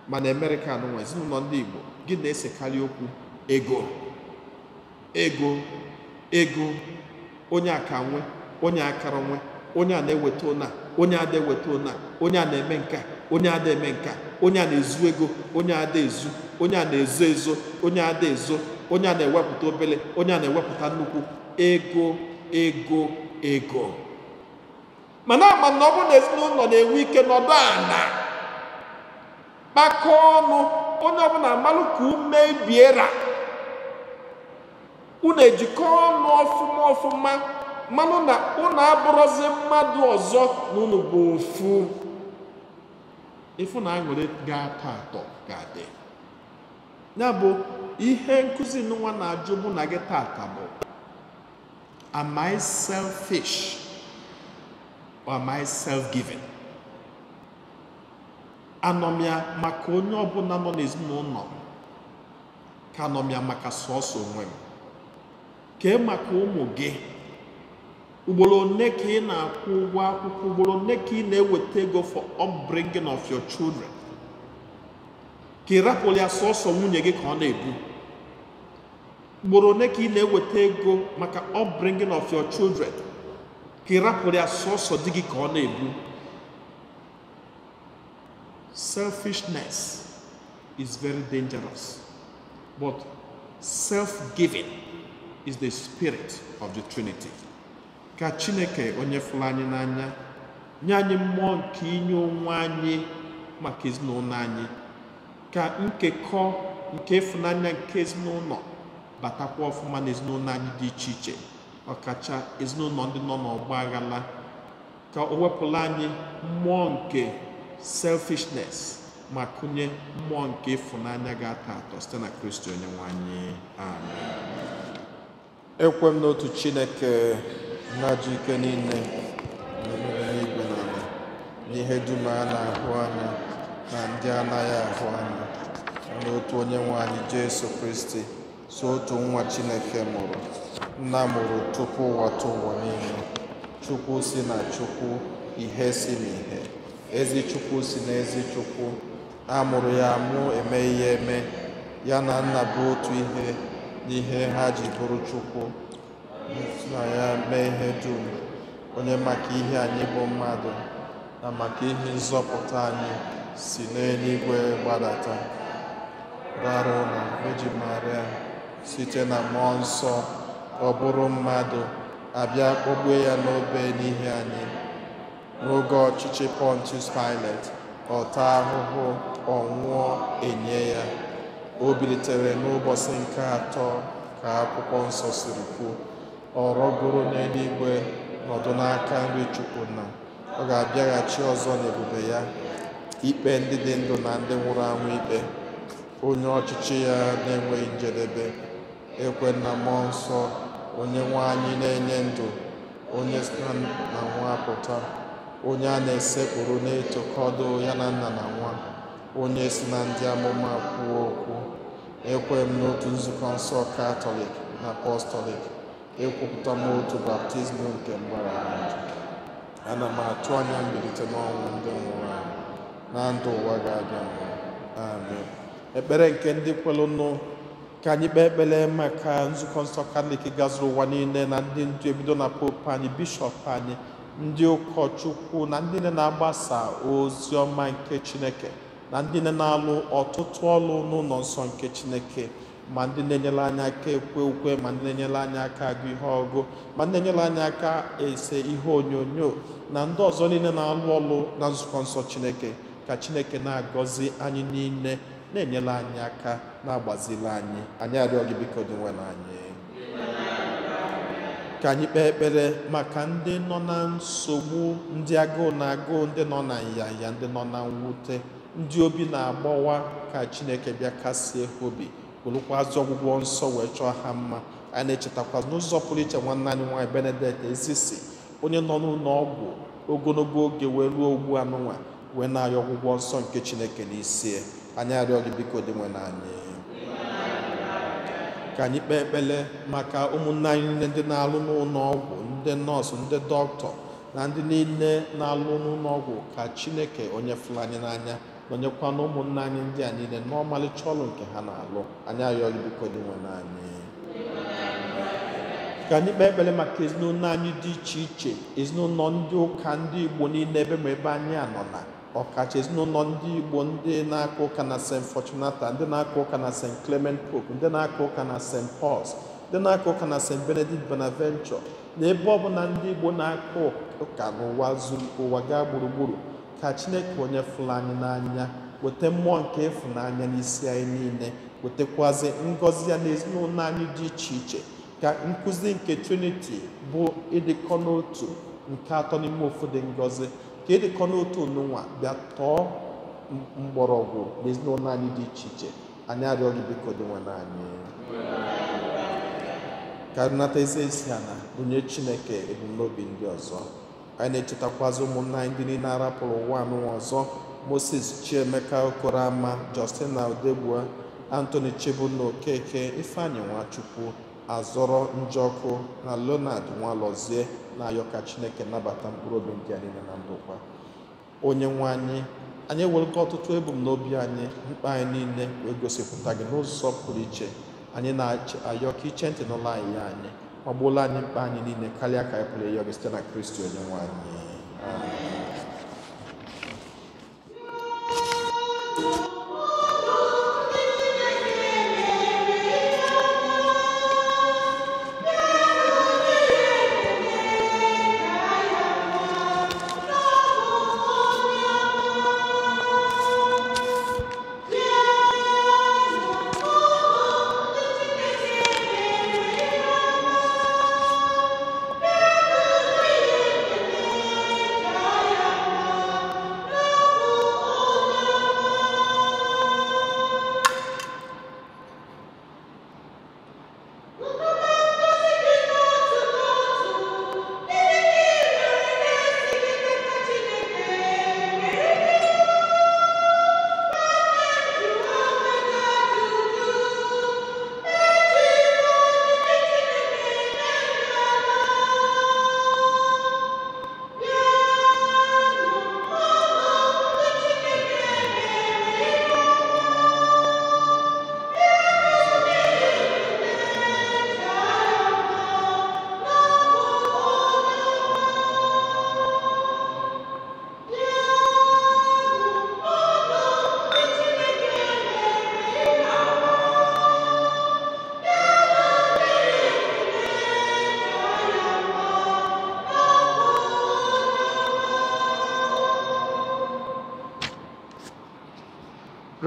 mana Amerịka nwa ezinụlọ ndị Igbo gị na-esekarị okwu ego, ego, ego. Onye aka nwe, onye akara nwe, onye a na-eweta ụna, onye a na-eweta ụna, onye a na-eme nka, onye a na-eme nka, onye a na-ezu ego, onye a na-ezu, onye a na-ezo ezo, onye a na-ezo, onye a na-ewepụta obele, onye a na-ewepụta nnukwu ego, ego, ego. Mana ama na ọ bụrụ na ezinụlọ na-enwe ike nọdụ ala kpakọọ ọnụ, onye ọbụla amalụ ka ume biera, unu ejikọ ọnụ ọfụma ọfụma, manụ na unu abụrụzi mmadụ ọzọ na unu bụ ofu. Ịfụ na aṅụrị ga-atọ atọ ga-adị. Ya bụ ihe nkụzi nwa na-ajụ mụ na gị tata bụ, am I selfish or am I self-giving? Anọ m ya maka onye ọbụla nọ n'ezinụlọ, ka anọ m ya maka sọọsọ onwe m? Kee maka ụmụ gị? Ugboro one ka ị na-akwụ ụgwọ akwụkwọ? Ugboro one ka ị na-eweta ego for upbringing of your children? Ka ị rapụrụ ya sọọsọ nwunye gị ka ọ na-ebu? Ugboro one ka ị na-eweta ego maka upbringing of your children? Ka ị rapụrụ ya sọọsọ di gị ka ọ na-ebu? Selfishness is very dangerous, but self-giving is the spirit of the Trinity. Ka Chineke onye fụrụ anyị n'anya nye anyị mmụọ nke inye onwe anyị maka ezinụlọ anyị, ka nkekọ nke ịfụnanya nke ezinụlọ batakwa ọfụma n'ezinụlọ anyị dị iche iche, ọkacha ezinụlọ ndị nọ n'ọgba aghara. Ka o wepụla anyị mmụọ nke selfishness ma kụnye mmụọ nke ịfụnanya ga-atọ atọ site na Kristi onye nwe anyị. Amen. Ekwe m n'otu Chineke nna ji ike niile na-emere n'igwe na ala, n'ihe dum a na-ahụ anya na ndị anaghị ahụ anya, n'otu onye nwe anyị Jesu Kristi, so otu nwa Chineke mụrụ, nna mụrụ tupu ụwa tụ ụwa niile, Chukwu si na Chukwu, ihe si n'ihe, ezi Chukwu si na ezi Chukwu, a mụrụ ya amụ, emeghị ya eme, ya na nna bụ otu ihe n'ihe ha ji bụrụ Chukwu, na ya mee ihe dum, onye maka ihe anyị bụ mmadụ na maka ihe nzọpụta anyị si n'eluigwe gbadata, dara na Virgin Maria site na mmụọ nsọ, ọ bụrụ mmadụ, abịa kpọgbuo ya n'obe n'ihi anyị. N'oge ọchịchị Pontius Pilate, ọ taa ahụhụ, ọ nwụọ, enye ya. O bilitere n'ụbọchị nke atọ ka akwụkwọ nsọ siri kwuo, ọ rọgoro n'eluigwe nọdụ n'aka nri Chukwu nna. Ọ ga-abịaghachi ọzọ n'ebube ya, ikpe ndị dị ndụ na ndị nwụrụ anwụ ikpe, onye ọchịchị ya na-enweghị njedebe. Ekwe na mmụọ nsọ, onye nwe anyị na-enye ndụ, onye si na nwa pụta, onye a na-esekpụrụ na-etokọdo ya na nna na nwa, onye si na ndị amụma kwuo okwu. Ekwe m n'otu nzukọ nsọ Katọlik na Apọstọlik, ekwupụta m otu baptizim nke mgbaghara njọ. Ana m atụ anya mbilite n'ọnwụ ndị nwụrụ anwụ na ndụ ụwa ga-abịa. Amen. Ekpere nke ndị kwelenụ. Ka anyị kpee ekpere maka nzukọ nsọ Katọlik gazuru ụwa niile na ndị ndu, ebido na popu anyị, bishọp anyị, ndị ụkọchukwu na ndị na-agbasa ozi ọma nke Chineke, na ndị na-alụ ọtụtụ ọlụ n'ụlọ nsọ nke Chineke, ma ndị na-enyere anyị aka ekwe ukwe, ma ndị na-enyere anyị aka agụ ihe ọgụ, ma ndị na-enyere anyị aka ese ihe onyonyo, na ndị ọzọ niile na-alụ ọlụ na nzukọ nsọ Chineke. Ka Chineke na-agọzi anyị niile, na-enyere anyị aka, na-agbazili anyị. Anyị arịọ gị biko dị nwe anyị. Ka anyị kpee ekpere maka ndị nọ na nsogbu, ndị agụụ na-agụụ, ndị nọ na nyanya, ndị nọ na mwute, ndị obi na-agbawa, ka Chineke bịa kasie ha obi, werekwazị ọgwụgwọ nsọ wee chọọ ha mma. Anyị na-echetakwa n'ụzọ pụrụ iche nwanne anyị nwaanyị Benedict Ezisi, onye nọ n'ụlọ ọgwụ ogologo oge wee ruo ugbu a nụnwa, wee na-ayọ ọgwụgwọ nsọ nke Chineke n'isi. Anyị arịọ gị biko dị nwe anyị. Ka anyị kpee ekpere maka ụmụnne anyị niile ndị na-alụ n'ụlọ ọgwụ, ndị nọọsụ, ndị dọkịta, na ndị niile na-alụ n'ụlọ ọgwụ. Ka Chineke onye fụrụ anyị n'anya nọnyekwa na ụmụnne anyị ndị a niile n'ọmalịcha ọrụ nke ha na-alụ. Anyị arịọ gị biko dị nwe anyị. Ka anyị kpee ekpere maka ezinụlọ anyị dị iche iche, ezinụlọ ndị ụka ndị Igbo niile ebe ma ebe anyị anọ na ọkacha ezinụlọ ndị Igbo ndị na-aka ụka na St. Fortunata, ndị na-aka ụka na St. Clement Pope, ndị na-aka ụka na St. Paul's, ndị na-aka ụka na St. Benedict Bonaventure, na ebe ọbụla ndị Igbo na-aka ụka n'ụwa zuru ụwa gaa gburugburu. Ka Chineke onye fụrụ anyị n'anya weta mmụọ nke ịfụnanya n'isi anyị niile, wetakwazi ngọzi ya n'ezinụlọ anyị dị iche iche. Ka nkụzi nke Trinity bụ ịdịkọ n'otu nke atọ n'ime ofu dị ngọzi, ka ịdịkọ n'otu n'ụwa bịa tọọ mgbọrọgwụ n'ezinụlọ anyị dị iche iche. Anyị arịọ gị biko dị nwe anyị. Ka nata ezi esi ala onye Chineke ebumnobi ndị ọzọ. Anyị na-echetakwazi ụmụnna anyị ndị niile arapụrụ ụwa anụnwa ọzọ: Moses Chiemeka Okorama, Justina Odegbua, Anthony Chibunna Okeke, Ifeanyị Nwachukwu, Azọrọ Njọkụ na Leonard Nwalozie, na-ayọ ka Chineke nabata mkpụrụ obi ndị a niile na ndokwa. Onye nwe anyị, anyị ewerego ọtụtụ ebumnobi anyị, mkpa anyị niile wee gosipụta gị n'ụzọ pụrụ iche. Anyị na-ayọ ka iche ntị n'ụlọ anyị ya anyị, ma gbuola anyị mkpa anyị niile karịa ka anyị pụrụ ịyọ gị site na Kristi onye nwe anyị. Amen.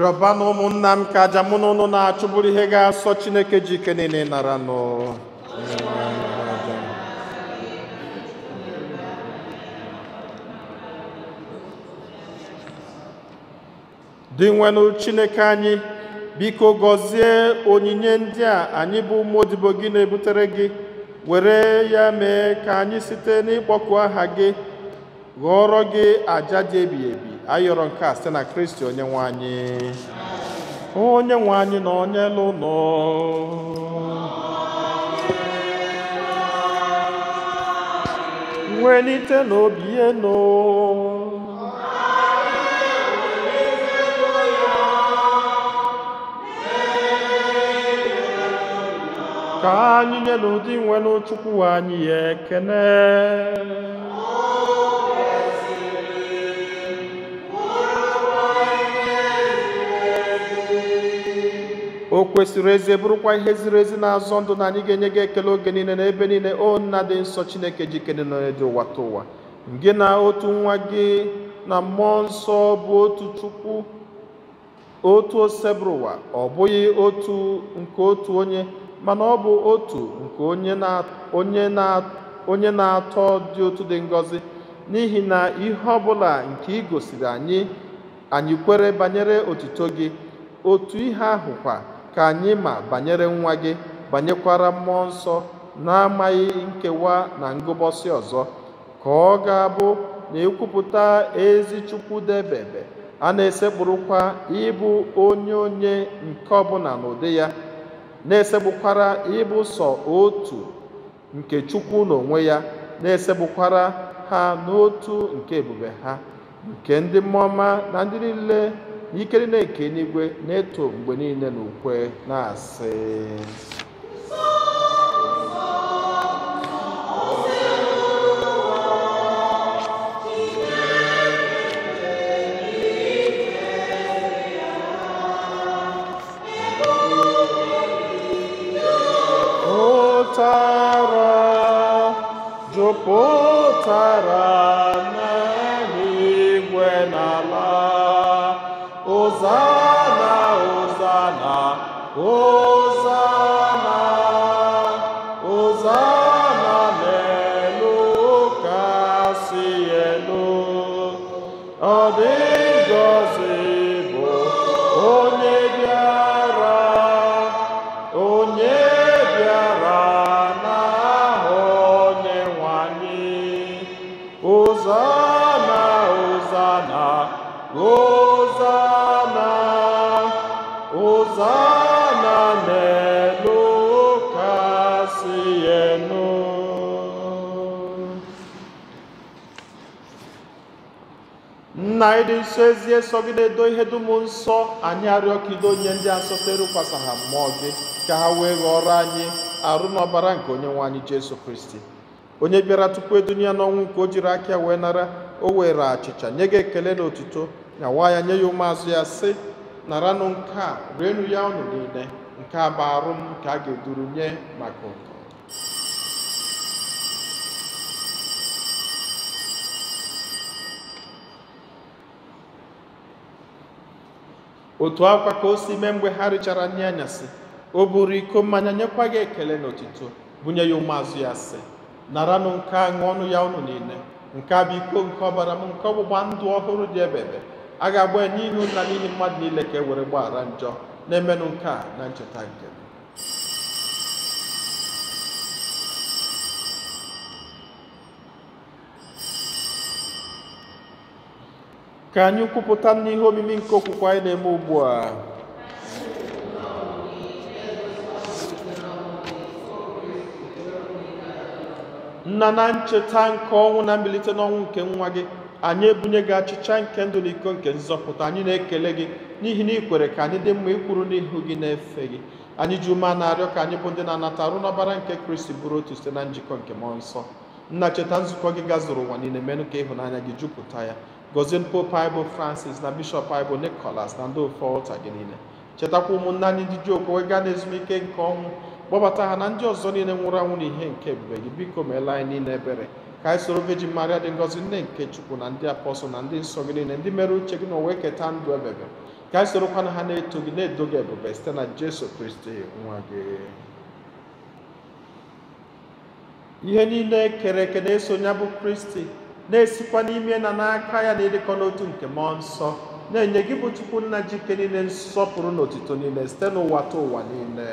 Rịọba na ụmụnna m ka aja mụ na ụnụ na-achụ bụrụ ihe ga-asọ Chineke ji ike niile nara nụ. Dị nwenụ Chineke anyị, biko gọzie onyinye ndị a anyị bụ ụmụ odibo gị na-ebutere gị, were ya mee ka anyị site n'ịkpọku aha gị ghọọrọ gị aja dị ebighị ebi. Ayọrọ nke a site na Kristi onye nwe anyị. Onye nwe anyị na onye ụnụ. Welite n'obi enu. Ka anyị nye n'ụdị nwenụ Chukwu anyị ya ekene. O kwesịrị ezi bụrụkwa ihe ziri ezi na-azọ ndụ na anyị ga-enye gị ekele oge niile na ebe niile, o nna dị nsọ Chineke ji ike niile dị ụwa ta ụwa. Gị na otu nwa gị na mmụọ nsọ bụ otu Chukwu, otu osebụrụwa, ọ bụghị otu nke otu onye, mana ọ bụ otu nke onye na-atọ dị otu dị ngọzi, n'ihi na ihe ọbụla nke ị gosiri anyị, anyị kwere banyere otuto gị. Otu ihe ahụ kwa ka anyị ma banyere nwa gị, banyekwara mmụọ nsọ, na-amaghị nkewa na ngụbọsị ọzọ, ka ọ ga-abụ na ekwupụta ezi Chukwu debebe, a na-esekpụrụkwa ịbụ onye onye nke ọbụla n'ụdị ya, na-esekpụkwara ịbụ sọ otu nke Chukwu n'onwe ya, na-esekpụkwara ha n'otu nke ebube ha, nke ndị mmụọ ọma na ndị niile n'ike niile nke eluigwe na-eto mgbe niile n'ukwe na-asị. Pụtara, jupụtara n'eluigwe n'ala. Hosanna, Hosanna, Hosanna, Hosanna n'elu kasị elu. Ọ dị ngọzi bụ onye bịara, onye bịara n'aha Onyenwe anyị. Hosanna, Hosanna, Hosanna, Hosanna n'elu kasị elu. Nna ịdị nsọ ezie sọ gị na-edo ihe dum nsọ, anyị arịọ ka ido onye ndị asọ terukwasa ha mmụọ gị, ka ha wee ghọrọ anyị arụ n'ọbara nke onye nwe anyị Jesu Kristi, onye bịara tupu edunye ya n'ọnwụ nke o jiri aka wee nara. O were achịcha nye gị ekele na otuto, nyawa ya nye ya ụmụazụ ya sị, naranụ nke a, rienụ ya unu niile, nke a bụ arụ m nke a ga-eduru nye maka ụtọ. Otu akwa ka o si mee mgbe ha richara nri anyasị, o buru iko mmanya nyekwa gị ekele na otuto, bunye ya ụmụazụ ya sị, naranụ nke a, ṅụọnụ ya unu niile, nke a bụ iko nke ọbara m nke ọgbụgba ndụ ọhụrụ dị ebebe, a ga-agba ya n'ihu nna n'ihi mmadụ niile ka e were gbaghara njọ. Na-emenụ nke a na ncheta nke m. Ka anyị kwupụta n'ihe omimi nke okwukwe anyị na-eme ugbu a. Nna, na ncheta nke ọnwụ na mbilite n'ọnwụ nke nwa gị, anyị ebunye gị achịcha nke ndụ na iko nke nzọpụta. Anyị na-ekele gị n'ihi na ị kwere ka anyị dị mma ikwuru n'ihu gị na-efe gị. Anyị ji ume na-arịọ ka anyị bụ ndị na-anata arụ n'ọbara nke Kristi bụrụ otu site na njikọ nke mmụọ nsọ. Nna, cheta nzukọ gị gazuru ụwa niile, menụ ka ịhụnanya gị jupụta ya. Gọzie Pope anyị bụ Francis na Bishọp anyị bụ Nicholas na ndị ofe ọlta gị niile. Chetakwa ụmụnne anyị ndị ji okwukwe gaa n'ezumike nke ọnwụ, kpọbata ha na ndị ọzọ niile nwụrụ anwụ n'ihe nke ebube gị. Biko meela anyị niile ebere, ka anyị soro Virgin Maria dị ngọzi, nne nke Chukwu, na ndị apọstụl na ndị nsọ gị niile, ndị mere uche gị na wee keta ndụ ebebe, Ka anyị sorokwana ha na-eto gị, na-edo gị ebube site na Jesu Kristi nwa gị. Ihe niile kere eke na-eso ya bụ Kristi, na-esikwa n'ime na n'aka ya na-edekọ n'otu nke mmụọ nsọ, na-enye gị bụ Chukwu nna ji ike niile nsọpụrụ na otito niile site n'ụwa ta ụwa niile.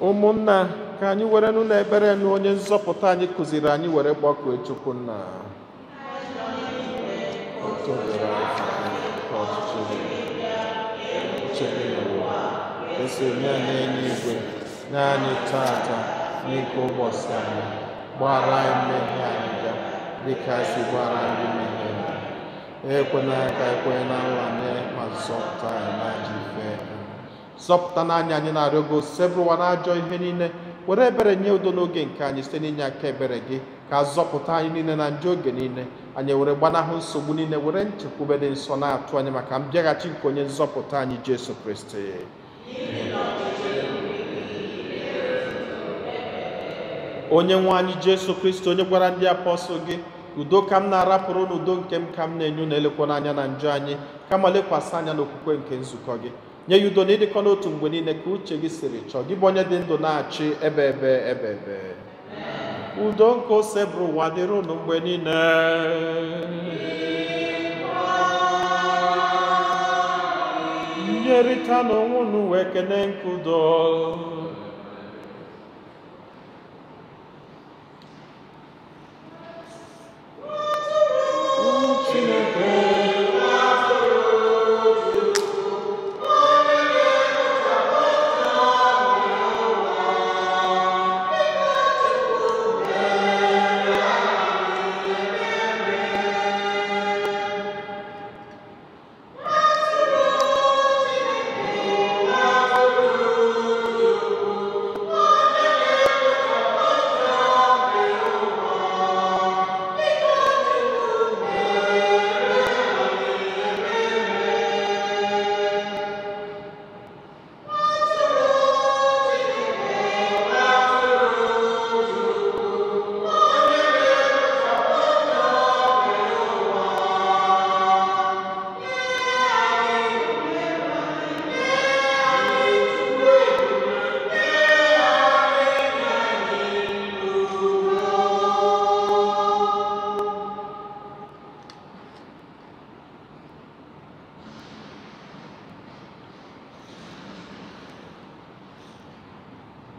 Ụmụnna, ka anyị were nụ n'ebere nụ onye nzọpụta anyị kụziri anyị were gbakọọ Chukwu nna. Otu dịrị afọ ka ọchịchị gị, uche gị n'ụwa, ka esi eme ya n'eluigwe, nye anyị tata n'ike ụbọchị anyị, gbaghara anyị mmehie anyị ga dịka anyị si gbaghara ndị mmehie anyị. Ekwena ka anyị kwenye na nranye ma zọpụta anyị n'ajọ ife. Zọpụta n'anya anyị na-arịọ gị, osebụrụwa n'ajọ ihe niile, were ebere nye udo n'oge nke anyị site n'inye aka ebere gị, ka zọpụta anyị niile na njọ oge niile, anyị were gbanahụ nsogbu niile, were nchekwube dị nsọ na-atụ anyị maka mbịaghachi nke onye nzọpụta anyị Jesu Kristi. Onye nwe anyị Jesu Kristi, onye gwara ndị apọstụl gị, udo ka m na-arapụrụ na udo nke m ka m na-enye unu, elekwana anya na njọ anyị, kama lekwasị anya n'okwukwe nke nzukọ gị. Nye ya udo na ịdịkọ n'otu mgbe niile ka uche gị siri chọọ, gị bụ onye dị ndụ na-achị ebe ebe ebe ebe. Udo nke ose bụrụ ụwa dịrị unu mgbe niile. Nyerịta n'onwe unu wee kene nke udo. Chineke.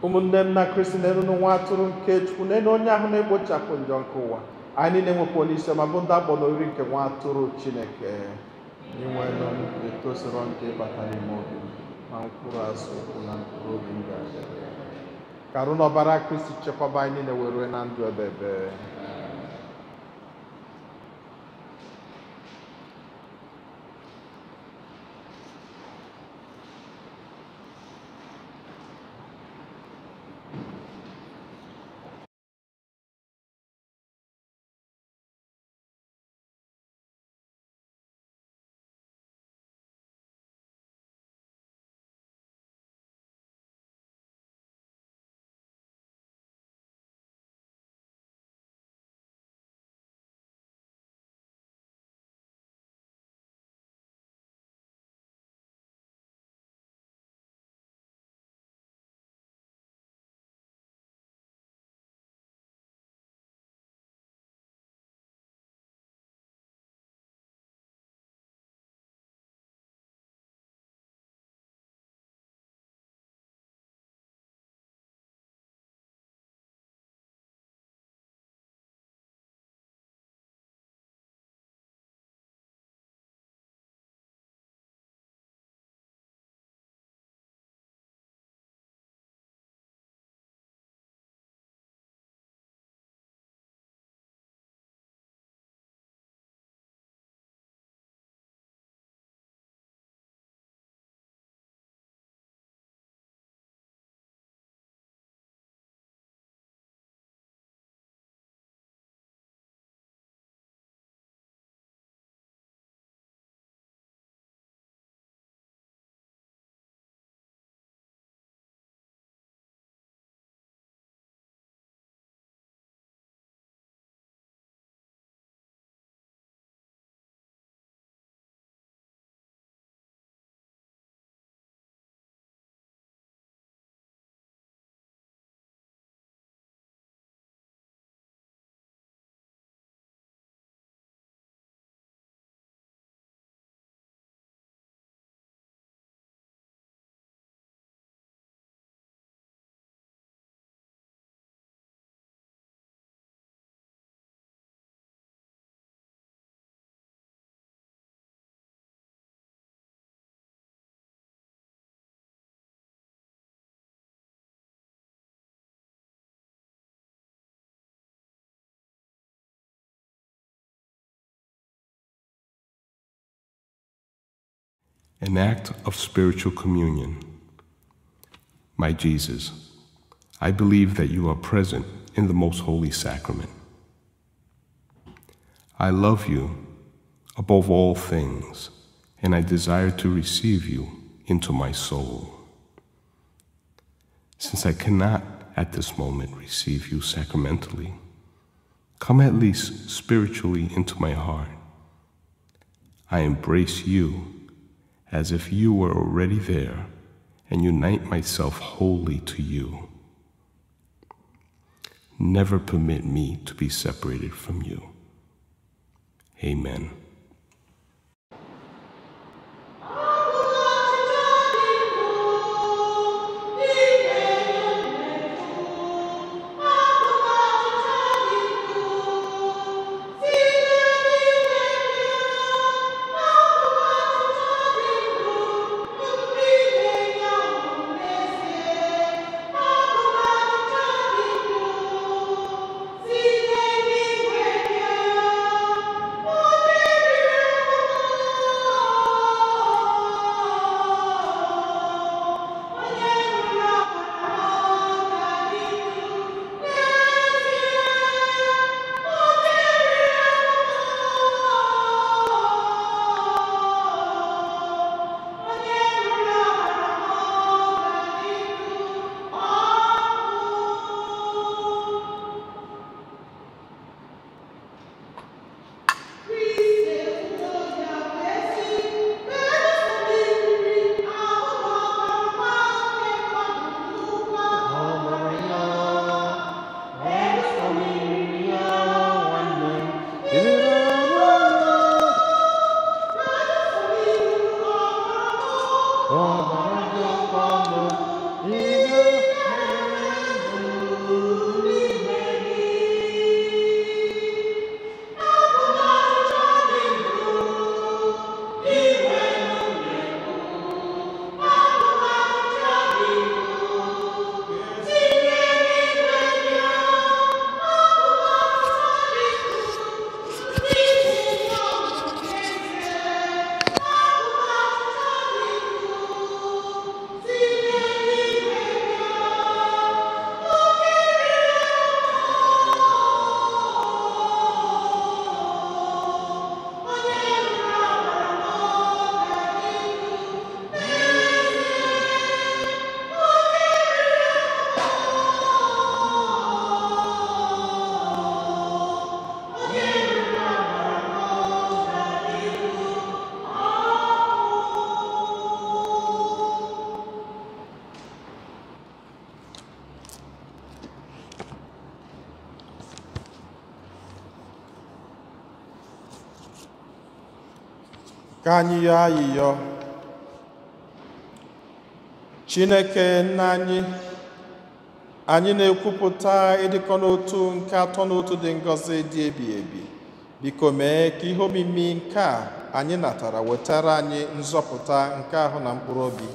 Ụmụnne m na Kristi, na-eru nwa atụrụ nke Chukwu, n'elu onye ahụ na-egbochapụ njọ nke ụwa. Anyị niile nwekwa onye isi ọma bụ ndị agbọ n'oriri nke nwa atụrụ Chineke. Inwenụ etosoro nke ịbata n'ime obi m, ma mkpụrụ azụ ụkwụ na mkpụrụ obi m ga-abịa. Ka arụ na ọbara Kristi chekwaba anyị niile wee rue na ndụ ebe ebe. An act of spiritual communion. My Jesus, I believe that you are present in the most holy sacrament. I love you above all things, and I desire to receive you into my soul. Since I cannot at this moment receive you sacramentally, come at least spiritually into my heart. I embrace you as if you were already there, and unite myself wholly to you. Never permit me to be separated from you. Amen. Ka anyị yọọ ayịyọ. Chineke nna anyị, anyị na-ekwupụta ịdịkọ n'otu nke atọ n'otu dị ngọzi dị ebighị ebi. Biko mee ka ihe omimi nke a anyị natara wetara anyị nzọpụta nke ahụ na mkpụrụ obi.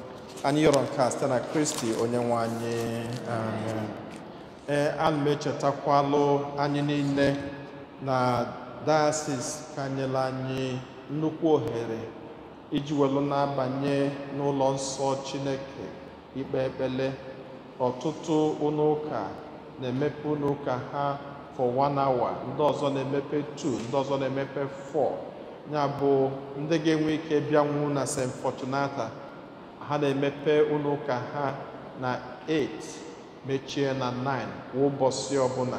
Anyị yọrọ nke a site na Kristi onye nwe anyị. Amen. Ee, ana m echetakwalụ anyị niile na diocese ka nyere anyị nnukwu ohere iji welu na-abanye n'ụlọ nsọ Chineke ikpe ekpele. Ọtụtụ ụlọ ụka na-emepe ụlọ ụka ha for 1 hour, ndị ọzọ na-emepe 2, ndị ọzọ na-emepe 4. Ya bụ ndị ga-enwe ike bịanwu na St. Fortunata, ha na-emepe ụlọ ụka ha na 8 mechie na 9 kwa ụbọchị ọbụla.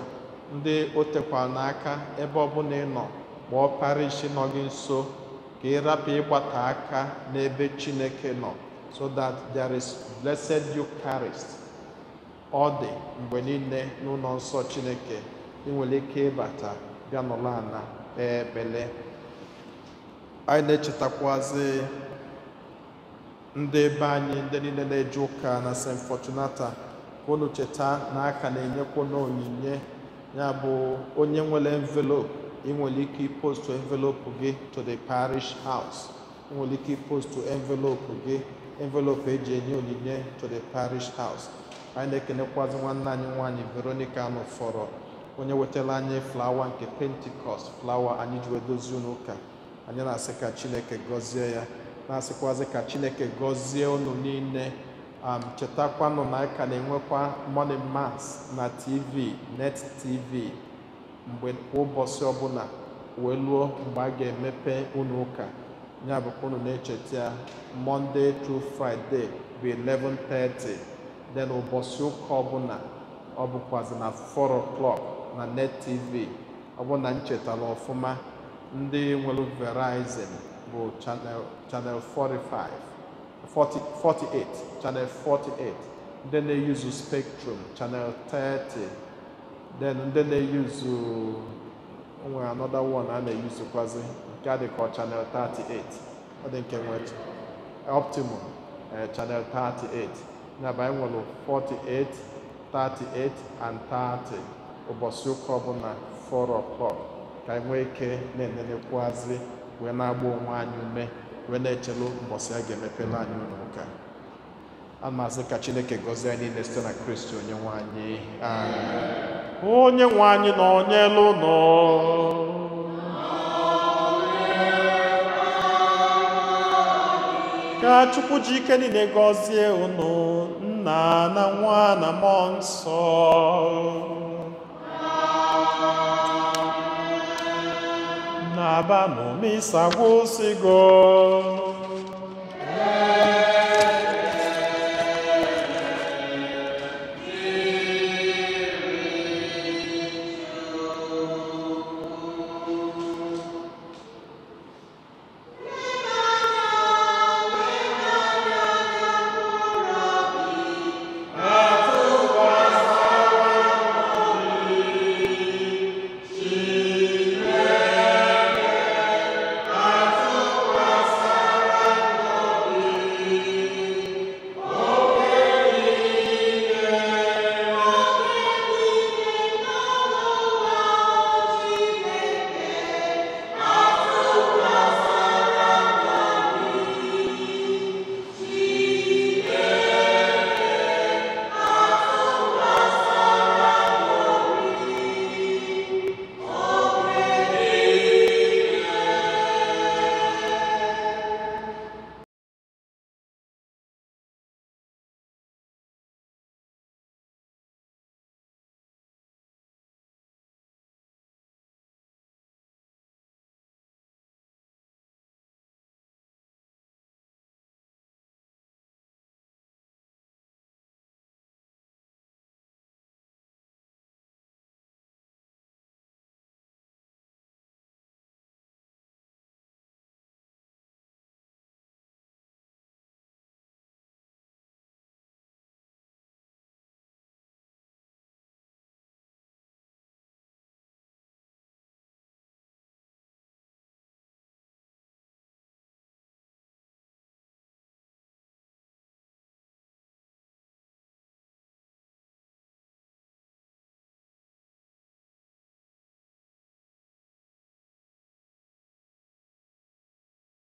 Ndị o tekwara n'aka ebe ọbụla ị nọ, kpọọ parish nọ gị nso ka ị rapụ ịgbata aka n'ebe Chineke nọ, so that there is blessed Eucharist. Ọ dị mgbe niile n'ụlọ nsọ Chineke. Ị nwere ike ịbata bịa nọrọ ala kpee ekpele. Anyị na-echetakwazi ndị be anyị, ndị niile na-eje ụka na St. Fortunata, ka unu cheta na aka na-enyekwa n'onyinye. Ya bụ onye nwere envelope, ị nwere ike ipostu envelope gị to the parish house. Ị nwere ike ipostu envelope gị, envelope eji enye onyinye to the parish house. Anyị na-ekenekwazi nwanne anyị nwaanyị Veronica Anụfọrọ, onye wetara anyị flawa nke Pentikọst, flawa anyị ji wee dozie ụlọ ụka. Anyị na-asị ka Chineke gọzie ya. Na-asịkwazị ka Chineke gọzie unu niile. Chetakwanụ na anyị ka na-enwekwa morning mass na TV, Net TV, mgbe kwa ụbọchị ọbụla wee luo mgbe a ga-emepe unu ụka. Ya bụkwa unu na-echeta ya, Monday through Friday bụ 11:30, then ụbọchị ụka ọbụla ọ bụkwazị na 4 o'clock na Net TV. Ọ bụ na nchetara ọfụma, ndị nwere Verizon bụ channel 45, 40, 48, channel 48, ndị na-eyuzu Spectrum channel 30, then ndị na-eyuzu o nwere another one a na-eyuzukwazi nke a dị ka channel 38, ọ dị nke nwere Optimum channel 38. Ya bụ anyị nwere 48, 38 and 30 ụbọchị ụka ọbụla 4 o'clock, ka anyị nwee ike na-enenekwazi wee na-agba onwe anyị ume wee na-echelu ụbọchị a ga-emepere anyị ụlọ ụka. A na-asị ka Chineke gọzie anyị niile site na Kristi onye nwe anyị. Amen. Onye nwe anyị na onye ụnụ. Ka Chukwu ji ike niile gọzie unu, Nna na Nwa na Mmụọ Nsọ. Na-abanụ misa gwụsịgo.